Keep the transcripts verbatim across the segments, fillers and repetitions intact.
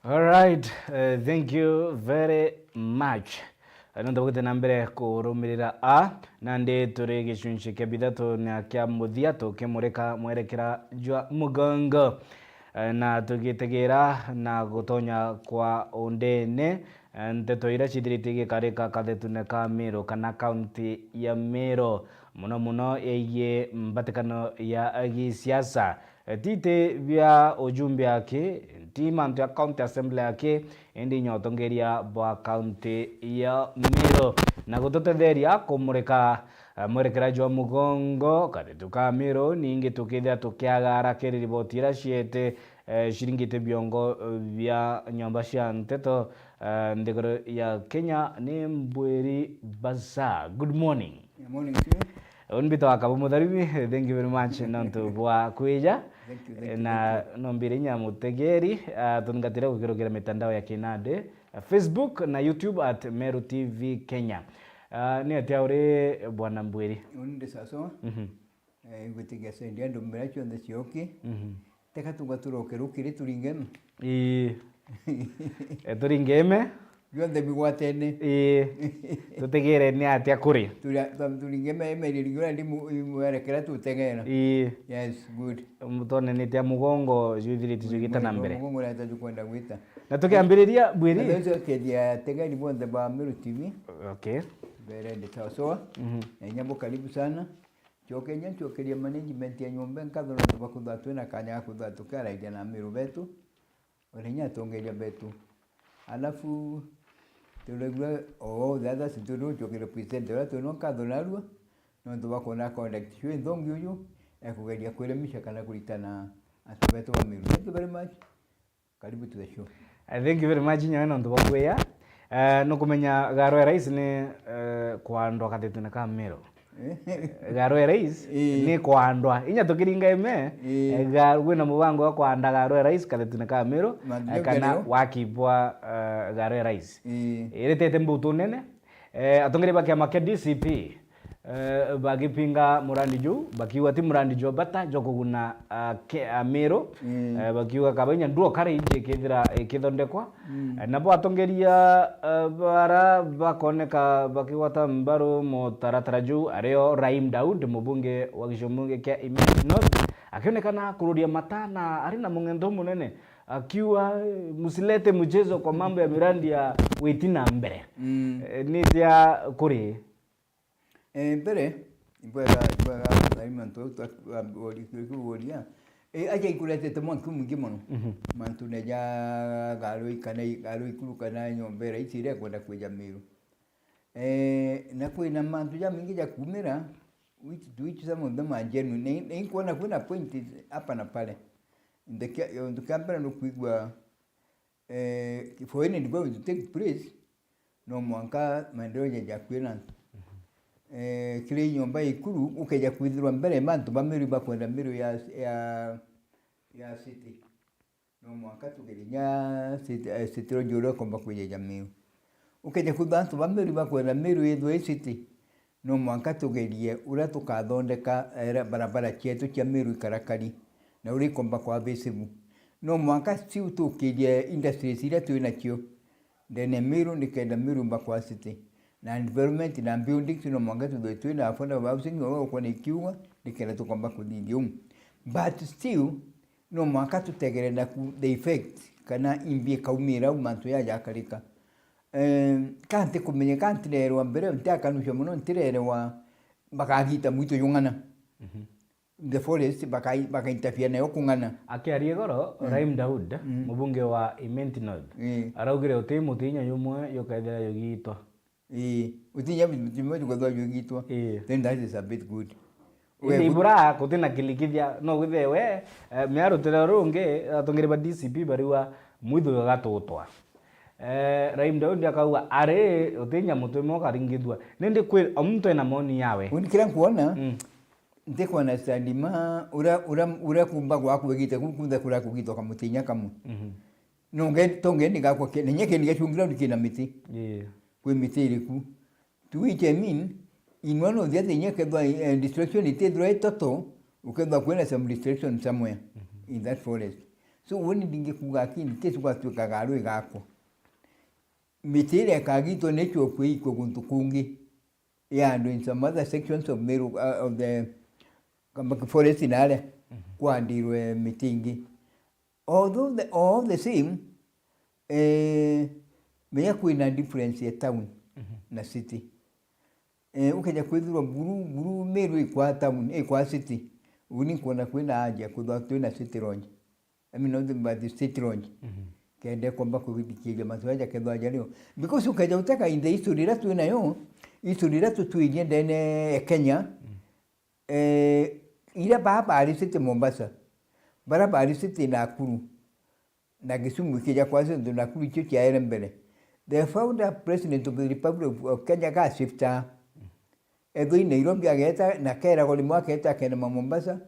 All right, uh, thank you very much. Eh, nontu bugite na mbere kurumirira a, nandi turi gicunci kia bithatu na kia muthia tukimurika mwerekera jwa mugongo. Eh, na tugitegeera na gutonya kwa undene, eh, nteto iria cithirite igikarika kathetune ka Meru kana kaunti ya Meru, muno muno yegie mbatikano ya gisiasa. Eh, ti iti bia ujumbe aki, ti mantu ya county assembly aki, indi inya utongeria bwa kaunti ya Meru. Na gututetheria kumurika, eh, mwerekera jwa mugongo, kathetu ka Meru, ningi tukithia tukiagara kiri riboti iria ciete, eh, ciringite biongo, eh, bia nyomba cia nteto, eh, nthiguru ya Kenya, ni Mbwiri Baza. Good morning. Good morning to you. Uni mbitagwa Kabu Mutharimi, thank you very much nontu bwa kwija. Thank you, thank you, na thank you. Nombire inya mutegeri, ah, tungatire gukirukira mitandao ya kinandi, ah, Facebook na YouTube at Meru T V Kenya. Ah, ni atia uri, Bwana Mbwiri? Uni ndi sawa sawa. Mhm. Eh, igwitikia sendi andumira cionthe cioki. Mhm. Teka tuga turoke rukiri turingeme. Ii. Eh, turingeme. Bionthe bigwatene. Ii. Tutegere ni atia kuri. Turi-, twa-, turingeme email ringi uria ndimu-, imwerekera tutegera. Ii. Yes, good. Mutone ni tia mugongo juithirite jugita na mbere. Mugongo ureta jukwenda gwita. Na tukiambiriria, Bwiri. Na those kethia tegeri bonthe ba Meru T V. Okay. Mbere ndi sawa sawa. Mhm. Na inya bo karibu sana. Ncoke inya ncokerie management ya nyomba nkatho nontu bwa kwithirwa twina kanya ga kwithirwa tukiaraithia na Meru betu, ona inya atongeria betu. Alafu turaigua o the others, turi ncokerie president uria twina nkatho narua, nontu bwa kwona conduct cio inthongi uju ekugeria kwirimisha kana kuritana antu betu ba Meru. Thank you very much. Karibu to the show. Eh, thank you very much, nyawe nontu bwa kwia. Eh, nukumenya Garo ya Rais ni, eh, kwandwa kathetune ka Meru. Eh? Garo ya Rais, eh, ni kwandwa. Inya tukiringa ime, eh, eh, Garo, kwina mubango wa kwanda Garo ya Rais kathetune ka Meru, eh, kana waki bwa, eh, Garo ya Rais. Eh. Iritete mbutu nene. Eh, atongeria ba kiama kia D C P, eh, bagipinga murandi juu, bakiuga ti murandi jwa bata jwa kuguna, ah, ke-, Ameru. Mm. Eh, bakiuga kaba inya nduo kara iji ikithira ikithondekwa. Mm. Eh, nabo atongeria, eh, bara bakoneka bakigwata mbaru mutaratara juu, ario Rahim Daud, mubunge wa gicigo mbunge kia Imenti North, akionekana kururia mata na ari na mung'entho munene, akiuga, "Msilete mchezo kwa mambo ya miradi ya witi na mbere." Mm. Eh, ni tia kuri? Eh, mbere, ibwega, ibwega, Simon, tu-, tu-, wa-, uri-, uri-, uria. Eh, aja ikuretete mwanki mwingi mono. Mhm. Mantune ja Garo i-, kana i-, Garo ikuru kana nyomba iria ici iria kwenda kwija Meru. Eh, na kwina mantu jamaingi ja kumira, which, which some of them are genuine. Ni, ni nkuona kwina point hapa na pale. Ndekia, yo, ndukia mbere nukwigua, eh, for any development to take place, no mwanka maendeleo jaja kwina antu. Mhm. Eh, kiri nyomba ikuru, ukeja kwithirwa mbere mantu ba Meru bakwenda Meru ya, ya, ya city. No mwanka tugerie nya city, eh, city road uria ukomba kwijeja Meru. Ukeja kwithirwa antu ba Meru bakwenda Meru ithwe i city, no mwanka tugerie uria tukathondeka, eh, barabara cietu cia Meru ikarakari, na uria ikomba kwa visible. No mwanka ciu tukirie industries iria twi nacio ndene ya Meru, nikenda Meru imba kwa city. Na development na buildings no mwanka tuthwe twi na affordable housing, uria ukona ikiuga, nikenda tukomba kuthithia uu. But still, no mwanka tutegere naku the effect, kana imbi ikaumira au mantu jaja jakarika. Em, ka ntikumenyeka, ntirerwa mbere, ntiakanucia mono, ntirerwa bakagita mwitu jung'ana. Mhm. The forest, baka-, bakainterfere nayo kung'ana. Akiaria igoro, mm, Rahim Daud, mm, mubunge wa Imenti North, mm, araugire uti muti inya jumwe jukethira jugitwa. Ii, utinya muti jumwe jukethirwa jugitwa. Ii. Then that is a bit good. Indi ibura, guti na kilikithia, no withie we, eh, miarutire rungi, atongeria ba D C P bariwa mwithu ugatutwa. Eh, Rahim Daud akauga, ari, uti nyamu twimwe ukaringithua. Nindi kwi, o muntu ena maoni yawe. Uni kiria nkuona, mm, ntikwona stand ma, ura, ura, ura kumba gwaku wegite ku, kunthe kuria kugitwa kamutinya kamwe. Mhm. Nonge, tonge ni gakwa ke, nenye keni gacungira uri kina miti. Yeah. Kwi miti iriku. To which I mean, in one of the other, inya kethwa, eh, distraction itethirwa itoto, ukethwa kwina some distraction somewhere, mhm, in that forest. So, uni ndingikuuga aki in case gwatuikaga rui gakwa, miti iria ikagitwa ni icio kwiikua guntu kungi, ihandwe in some other sections of Meru, uh, of the Kambaki forest naria, mhm, kuhandirwe miti ingi. Although the, all the same, eh, menya kwina difference ya town, mhm, na city. Eh, ukeja kwithirwa buru, buru Meru ikwa town, ikwa city. Uni nkwona kwina haja kwithirwa twina city lodge. I mean, not but the city lodge. Mhm. Kenda kwamba kugithikiria matua jakethwa jario. Because ukeja uteka in the history iria twinayo, history iria tutwirie ndene ya Kenya, mm, eh, iria baa bari city Mombasa, bara bari city Nakuru, na Kisumu ikija kwa city Nakuru, icio ciaere mbere. The founder president of the Republic of, of Kenya ga shifta. Ethwa i Nairobi ageta, na keragwa rimwe aketa akenda ma Mombasa,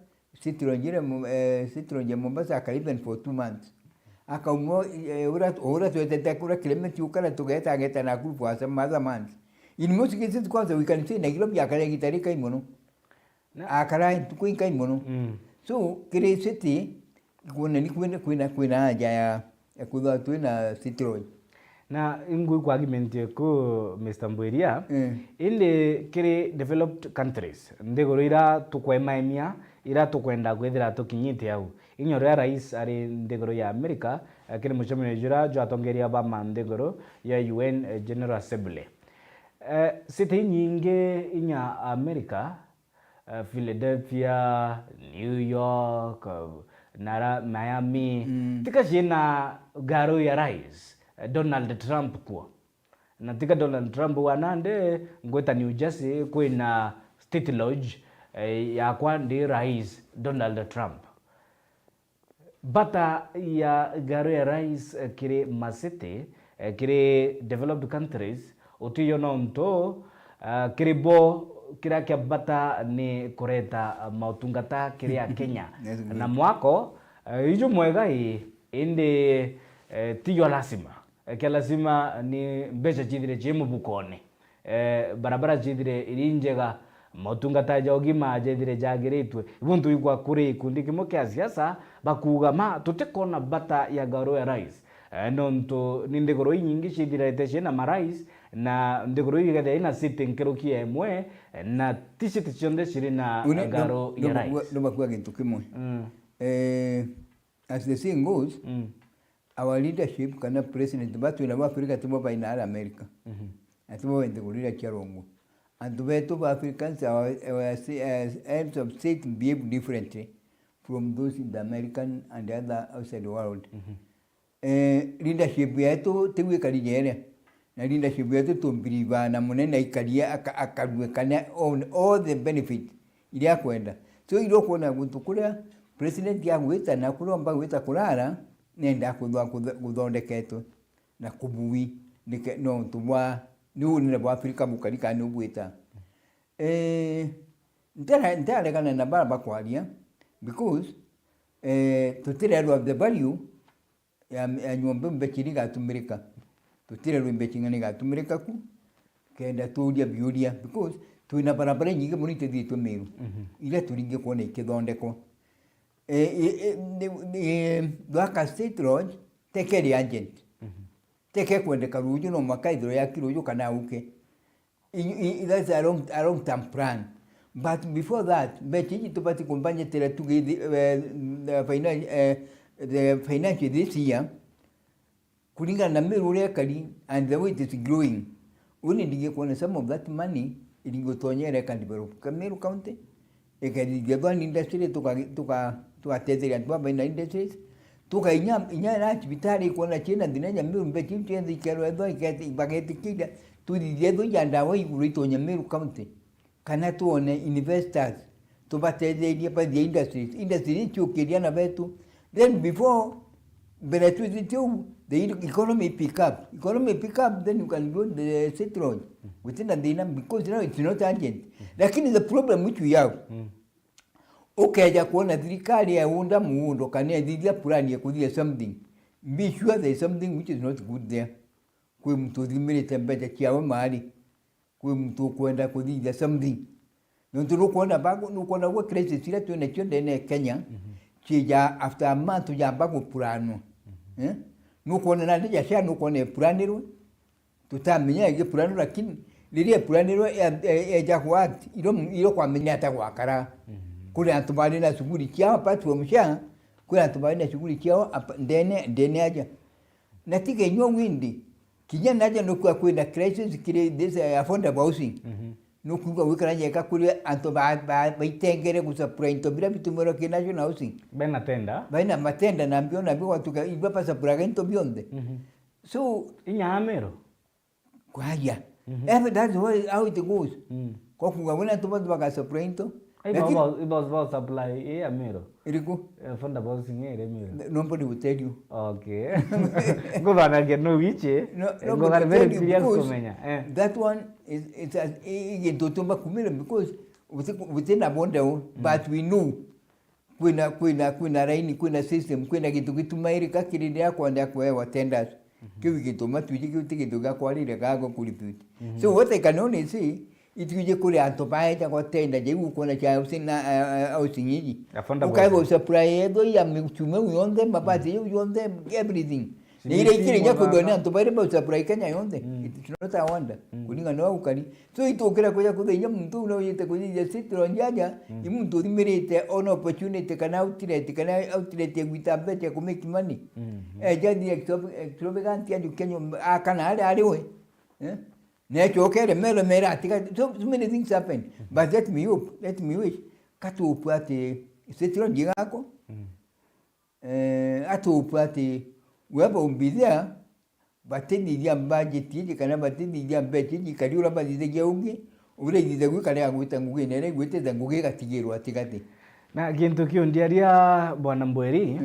city lodge iria Mo-, eh, city lodge ya Mombasa akara even for two months. Akauma, eh, ura, ura twetete kura Clement ukara tugeta ageta Nakuru for some other months. In most cases, kwanza we can say Nairobi akara igita rikai mono. Na akara ntuku inkai mono. Mm. So, kiri city, kwona ni kwina, kwina, kwina haja ya, ya kwithirwa twina city lodge. Na ingwikwa argument eku, Mister Mbwiria, mm, indi kiri developed countries, nthiguru ira tukwemaemia, ira tukwenda kwithira tukinyite au, inya uria rais ari nthiguru ya America, eh, kiri mucemanio jura jwa atongeria ba ma nthiguru ya U N, eh, General Assembly. Eh, city inyingi inya America, eh, Philadelphia, New York, eh, nara Miami. Mm. Tika ciina ngaro ya rais, eh, Donald Trump kuo. Na tika Donald Trump wa nandi, ngwita New Jersey, kwina State Lodge, eh, yakwa ndi rais Donald Trump. Bata ya ngaro ya rais, eh, kiri ma city, eh, kiri developed countries, utiyo nontu, eh, kiri bo kiria kia bata ni kureta, eh, mautungata kiri Akenya. Yes, good. Na mwako, eh, iju mwega ii, indi, eh, tiyo lazima. Eh, kia lazima ni mbeca ciithire ci mubukone. Eh, barabara ciithire iri njega, motungata ja ugima jeethire jagiritwe. Ibu ntuigua kuri gikundi kimwe kia siasa bakuuga, "Ma, tutikwona bata ya ngaro ya rais." Eh, nontu ni nthiguru inyingi ciithirite ciina marais, na nthiguru igethira ina city nkuruki ya imwe, eh, na ti city cionthe ciri na ngaro ya rais. Uni no, no bakua, no bakua gintu kimwe. Mm. Eh, as the saying goes, mm, our leadership kana president batu nabo Africa tibo baina ara America. Mhm. Na tibo bente kurira kia rongo. Antu betu ba Africans, our, our se-, eh, heads of state behave differently from those in the American and the other outside the world. Mhm. Eh, leadership yetu tigwikari jeria. Na leadership yetu tumbiriva na munene aikari aka-, akarue kana on all the benefit iria akwenda. So, irio kwona guntu kuria president agwita na kuria omba gwita kurara, nenda kuthwa-, kutho-, kuthondeketwe na kubui, nike-, nontu bwa, ni unene bwa Africa bukari kana ni ubwita. Eh, ntara-, ntaregana na bara bakwaria, because, eh, tutirerwa the value ya, ya nyomba mbechi iri igatumirika. Tutirerwa mbechi ng'ana igatumirika ku, kenda tuuria biuria, because twina barabara inyingi mono itethitwe Meru, mhm, iria turingi kwona ikithondekwa. E, e, e, ni, ni, Thwaka State Lodge, teke ri urgent. Mhm. Teke kwendeka ruuju, no mwaka ithirwe yaki ruuju kana auke. I, i, that's a long, a long term plan. But before that, mbecha iji tubati kumbanyitira tugithi, eh, the finan-, eh, the financial this year, kuringana na Meru uria ikari and the way it is growing. Uni ndingi kuona some of that money iringi utonyera ika develop ka Meru County. Ikethithia thwani industry, tuka-, tuka-, tugatetheria antu baba ina industries. Tukainya inya na cibitari ikwona ciina thina inya Meru mbecha iu cienthe ikerwa ethwa iketi-, bagetikiria. Tuthithia ethwa ija ndawa iguru itonya Meru County. Kana twone investors, tubatetherie bathie industries. Industries iu ciukiria na betu. Then before, mbere twithite uu, the economy pick up. Economy pick up, then you can build the state road. Gutina thina, because now it's not urgent. Lakini the problem which we have, mm, ukeja kuona thirikari ya unda muundo kana ethithia plan ya kuthia something, be sure there is something which is not good there. Kwi muntu uthimirite mbeca ciawe maari. Kwi muntu ukwenda kuthithia something. Nontu nukwona bago-, nukwona gwe crisis iria twinacio ndene ya Kenya, mhm, Ciija after a month jamba gupuranwa. Eh? Nukwona nandi jacia nukwona ipuranirwe. Tutamenya igipuranirwe, lakini riria ipuranirwe ya-, ya-, eja ku act, iro, iro kwamenya ata gwakara. Kuri antu bari na shughuli ciao apart from cia, kuri antu bari na shughuli ciao apa-, ndene, ndene aja. Na tiga inyua windi, kinya naja nukua kwina crisis kiri this, eh, affordable housing. Nukwigua gwikara njeka kuri antu ba, ba, baitengere gusupply into biria bitumirwa ki national housing. Bena tenda. Baina matenda na mbio na mbio gwatuka ibua basupply into bionthe. So, inya amero. Kwaja. Every, that's why, how it goes. Kwa kuga wena antu bantu baka supply into. Ibo, lakini ibo, ibo, ibo supply, eh, amero. Iriku? Eh, affordable housing iri amero. Nobody will tell you. Okay. Ngubanagia no wiche. No, nobody will tell you because kumenya. Eh. That one is, is a, i-, i-, gintu tumba kumira because we think, we think about the, but we know. Kwina, kwina, kwina raini, kwina system, kwina gintu gitumairika kiri riria kwenda kuewa tenders. Kiu gituma twiji kiu ti gintu gia kwarire gago kuripute. So what I can only say, itwiji kuri antu baeja gwa tender, jeu ukona cha housing na, eh, eh, housing iji. Affordable housing. Ukaiga supply yedo ya michume yonthe, mabati yeu yonthe, everything. Ni iria ikiri nya kwithwa ni antu baria bau supply Kenya yonthe. It's not a wonder. Kuringana na ukari. So, itukira kuja kuthenya muntu uu no yite kuthithia sitro njaja, i muntu uthimirite ona opportunity kana outlet, kana outlet ya gwita mbeca ya ku make money. Eh, jathi extravaganti antu Kenya, a, kana ari, ari we. Eh? Na ecokere mero mera atiga. So, so many things happen. But let me hope, let me wish. Katupu ati sitro njigako. Eh, atupu ati whoever will be there, batithithia budget iji kana batithithia mbeca iji, kari uria bathithagia ungi, uria ithithagua ikare ya gwita ngugi, na iria igwitite ngugi igatigirwa atigati. Na gintu kiu ndiaria, Bwana Mbweri,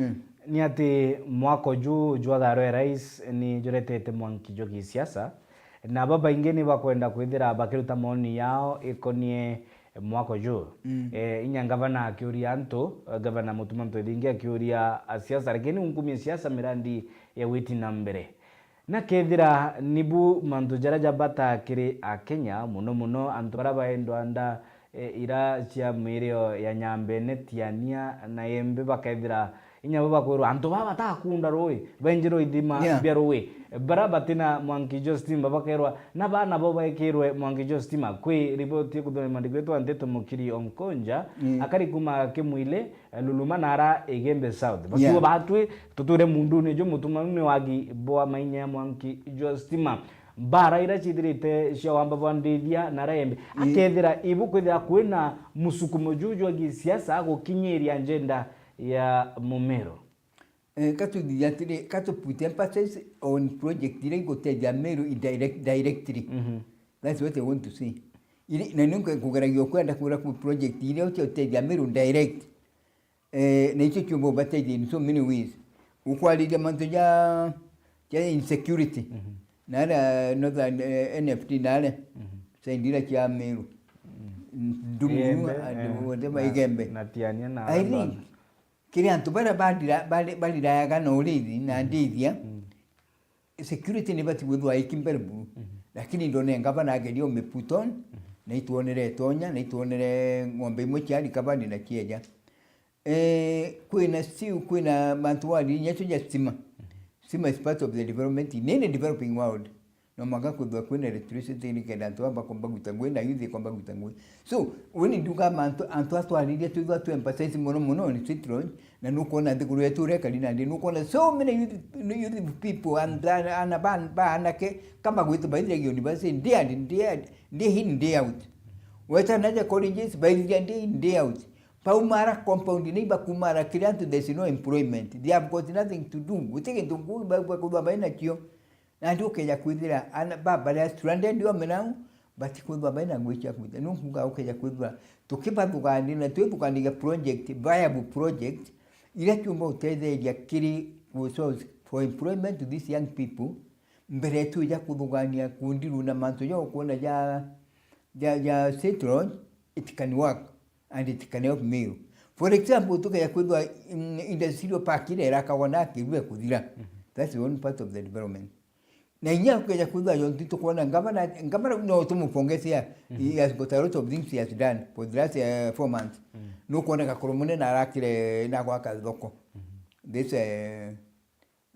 ni ati mwako ju jwa Tharwe Rais ni juretete mwanki jwa gisiasa, na babaingi ni bakwenda kwithira bakiruta maoni yao ikonie mwako ju. Eh, inya ngavana akiuria antu, eh, Gavana Mutuma M'Ethingia akiuria asiasa, lakini unkumie siasa mirandi ya witi na mbere. Na kethira nibu mantu jaria ja bata kiri Akenya, muno muno antu baria baendwa nda, eh, ira cia mirio ya Nyambene, Tiania na Embe, bakethira inya bo bakwirwa antu baa batakunda rui, benjirwe ithima bia rui. Baria batina mwanki jwa stima bakerwa na bana bo baikirwe mwanki jwa stima. Kwi riboti ikuthoma mwandiki wetu wa nteto Mukiri Onkonja, akari kuma Kimwile, Luluma na ara Igembe South. Bakiuga batwi tuture munduni ju mutumanu ni wagi bwa mainya ya mwanki jwa stima. Mbara iria ciithirite cia wamba bwa Ndithia na ara Embe. Akethira ibu kwithira kwina musukumo ju jwa gisiasa gukinyiria agenda ya Mumero. Eh, katuthithia atiri, katu put emphasis on project iria igutethia Meru indirect-, directly. That's what I want to say. Iri, na ni nkugeragia kwenda kuura ku project iria ucio utethia Meru direct. Eh, na icio ciumba ubateithia in so many ways. Ukwariria mantu ja, ja insecurity. Na ara Northern, eh, N F T na ara. Side ira cia Meru. Ndumu, Igembe, and eh, whatever, na, Igembe. Na Tiania na I think kiri antu baria barira-, bari-, barirayaga na urithi na ndithia, security ni bati gwithwa iki mbere buru. Lakini ndone ngavana ageria umiputon, na itwonere itonya, na itwonere ng'ombe imwe cia recovery na cieja. Eh, kwina still, kwina mantu wari nyetu ja stima. Stima is part of the development in any developing world. No mwanka kwithwa kwina electricity nikenda antu aba bakomba gwita ngugi na youth ikomba gwita ngugi. So, uni nduga mantu, antu atwaririe twithwa tu emphasize mono mono ni Citroen, na nukwona nthiguru yetu uria ikari nandi, nukwona so many youth, youth people and, and, and ba, ba anake kama gwitu baithiragia university day and day, day in, day out. Weta naja colleges baithiria day in, day out. Baumara compound ni bakumara kiri antu, there's no employment. They have got nothing to do. Guti gintu ngu ba, ba, ba, ba, baina kio. Nandi ukeja kwithira ana ba, baria stranded ome nau, batikwithwa baina ngui cia kwita. Nunkuga ukeja kwithwa tukibathuganira na twithuganagia project, viable project, iria ciumba utetheria kiri ku source for employment to these young people, mbere twija kuthugania kundiru na mantu ja ukwona ja, ja, ja Citroen, it can work. And it can help Meru. For example, tukeja kwithwa, mm, industrial park iria irakagwa na kirue kuthira. That's one part of the development. Na inya ukeja kwithwa jontu tukwona ngavana, ngavana no tumupongeze ya, he has got a lot of things he has done for the last, eh, four months. Nukwona Gakuru Munene arakire na gwaka thoko. This, eh,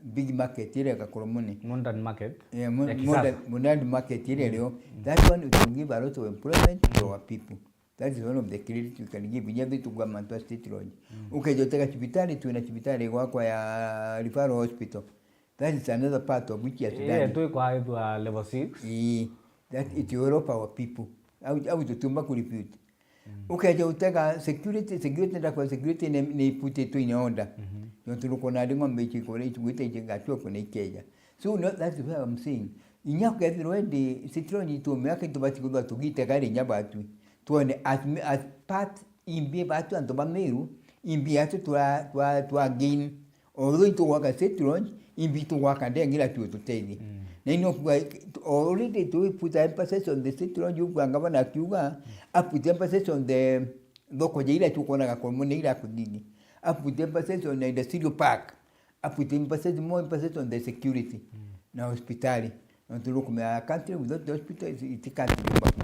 big market iria Gakuru Munene. Modern market. Yeah, mo-, ya kisasa. Modern, modern market iria rio. That one will give a lot of employment to our people. That is one of the credit we can give. Inya bitu kwa mantu a State Lodge. Ukeja utega cibitari, twina cibitari gwakwa ya referral hospital. That is another part of which he has done. Twikwaithwa level six. Ii, that it will help our people. Au, au tutiumba kurefute. Ukeja utega security, security ndakwa security ni, ni iputitwe in order. Nontu nukwona ndi ng'ombe ici kore ici gwite ici ngachua kuna ikeja. So no, that is why I'm saying. Inya ukethirwa ndi State Lodge itume ake tubati kuthwa tugitega ri inya batwi. Twone as, as part imbi batu antu ba Meru, imbi yatu twa, twa, twa gain. Although itugwaka State Lodge, imbi itugwaka ndengera tu tutethie. Na ino kuga, already tu put emphasis on the State Lodge, uga ngavana akiuga, a put emphasis on the thoko ja ira tukwona Gakuru Munene ira kudini. A put emphasis on the industrial park. A put emphasis, more emphasis on the security. Na hospitali. Na turukumira a country without the hospital, it, it can't be back.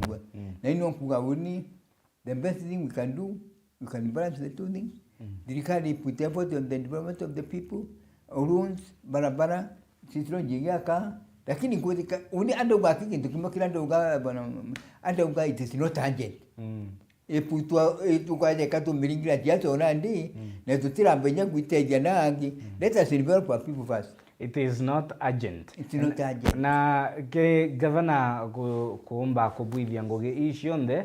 Na ino kuga uni, the best thing we can do, we can balance the two things. Thirikari put effort on the development of the people, roads, barabara, State Lodge igiaka, lakini kwithika, uni andauga aki kintu kimwe kira andauga, bwana, andauga it is not urgent. Iputwa, itukajeka tumiringira siasa ona ndi, na tutiramba inya gwitethia na angi. Let us develop our people first. It is not urgent. It's not urgent. Na kiri gavana ku-, kuumba kubwithia ngugi ii cionthe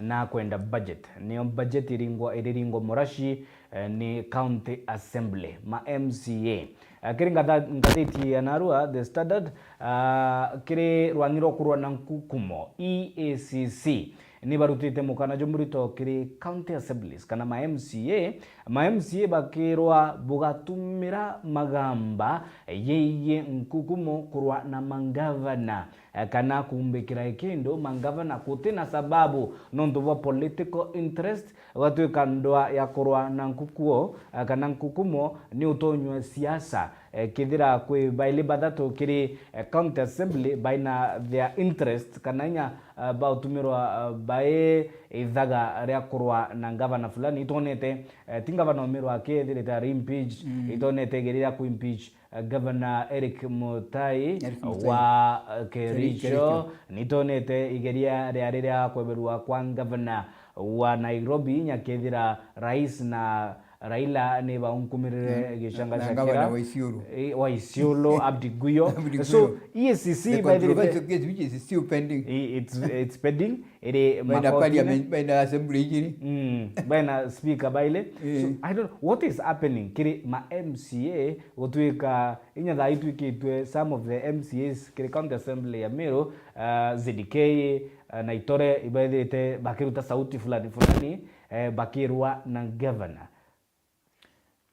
na kwenda budget. Nio budget iringwa, iriringwa muraci, eh, ni County Assembly, ma M C A. Eh, kiri ngatha-, ngathiti ya narua, The Standard, ah, kiri rwang'i rwa kurwa na nkukumo, E A C C, ni barutite mukana jumurito kiri county assemblies kana ma M C A, ma M C A bakirwa bugatumira magamba yeigie nkukumo kurwa na mangavana, eh, kana kumbikira ikindu mangavana guti na sababu nontu bwa political interest, ugatwika ndwa ya kurwa na nkukuo, eh, kana nkukumo ni utonywa siasa. Eh, kethira kwi baili bathatu kiri, eh, county assembly baina their interest kana inya, eh, bautumirwa, eh, bai ithaga ria kurwa na ngavana fulani. Itwonete, eh, ti ngavana umirwa akethirite ari impeach. Itwonete igeria ria ku impeach, eh, Governor Eric Mutai. Eric Mutai wa, eh, Keri-, Kericho. Kericho. Nitwonete igeria riari ria kweberwa kwa ngavana wa Nairobi, inya kethira rais na Raila ni baunkumirire gicanga na cia ngavana kira, wa Isiolo. Eh, wa Isiolo, Abdi Guyo. Abdi Guyo. So, E A C C, the by the way, controversial case which is still pending. I-, it's, it's pending. Iri baina makotine. Parliament, baina assembly igiri. Mm, baina speaker baile. Eh. So, I don't, what is happening kiri ma M C A gutwika inya thaa itwikitwe some of the M C As kiri county assembly ya Meru, uh, Z K, uh, na Itore ibaithirite bakiruta sauti fulani fulani, eh, bakirwa na governor.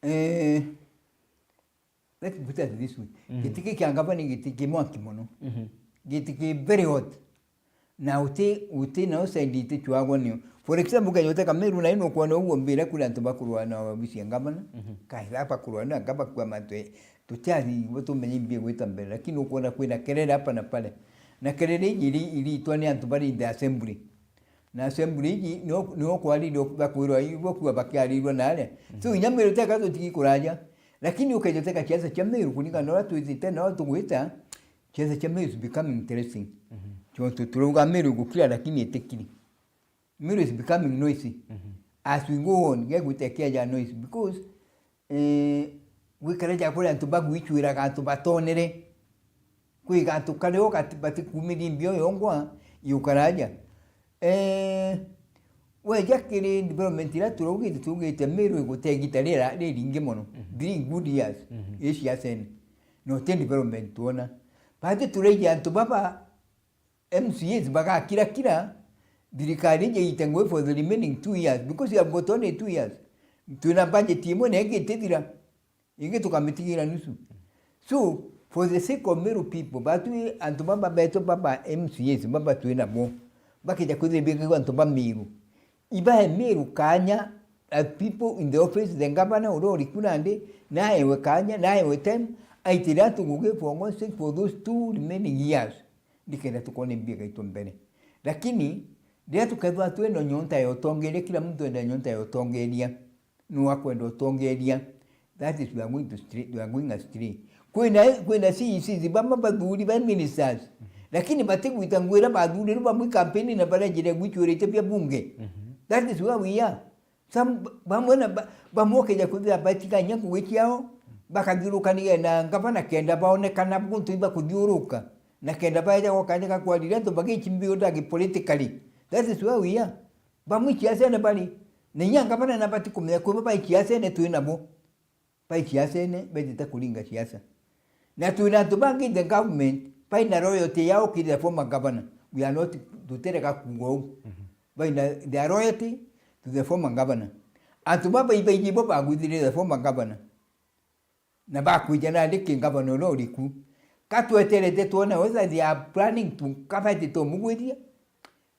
Eh, let me put it this way. Giti giki kia ngavana ni giti ki mwanki mono. Giti ki very hot. Na uti, uti na usendi iti chwagwa nio. For example, kenya uteka Meru na ino kwona uguo mbira kuri antu bakurwa na wabici ya ngavana. Kaira bakurwa na ngavana kwa matwe. Tutiari bo tumenye mbia gwita mbere, lakini ukwona kwina kelele hapa na pale. Na kelele iji iri, iritwa ni antu bari in the assembly. Na assembly iji nio, nio kwariri bakwirwa ibo kuwa bakiarirwa na aria. So, inya Meru teka tutigi kuraja. Lakini ukeja teka siasa cia Meru kuringana na uria twitite na uria tugwita, siasa cia Meru is becoming interesting. Tontu turauga Meru igukira lakini itikiri. Meru is becoming noisy. As we go on, gegwita kiaja noise because, eh, gwikara ja kuri antu bagwichwiraga antu batonere. Kwi gantu kario gati-, batikumiria mbio yongwa, yukaraja. Eh, weja kiri development iria turaugite, turaugite Meru igute igita rira riringi mono. Three good years. Ii ciacene. No ti development twona. Bati turaija antu baba M C As bagakirakira, thirikari ije ite ngugi for the remaining two years, because you have got only two years. Twina budget imwe na ingi itithira, ingi tukamitigira nusu. So, for the sake of Meru people, batwi antu baba betu baba M C As baba twina bo, bakija kwithira bigagwa antu ba Meru. Ibae Meru kanya, uh, people in the office, the governor uria uri ku nandi, naewe kanya, naewe time, aitire antu ngugi for God's sake for those two remaining years, nikenda tukoona imbiega itu mbere. Lakini riria tukethirwa twina nyonta ya utongeria, kila muntu enda nyonta ya utongeria, nu akwenda utongeria, that is, we are going to stray, we are going astray. Kwina, kwina C E Cs bamwe bathuri ba ministers, lakini batigwita ngugi iria bathurirwe bamwe campaign na barenjire gwicurite bia bunge. That is where we are. Some, bamwe na ba-, bamwe ukeja kwithira batiga inya ngugi ciao, bakathiuruka nigenda ngavana kenda baonekana guntu ibakuthiuruka, na kenda baeja gwa kanya ga kwarira antu bagichimbio ndagi politically. That is where we are. Bamwe ciasene bari, na inya ngavana na batikumenya kwibo bai ciasene twi nabo. Bai ciasene, betite kuringa ciasa. Na twina antu bangi in the government, baina royalty yao ki the former governor. We are not, tutirega kuuga uu. Baina their royalty to the former governor. Antu baba ibaiji bo bagwithirie the former governor. Na bakwija nandi ki governor uria uriku. Ka tweterete twone whether they are planning to, ka bati tumugwithia,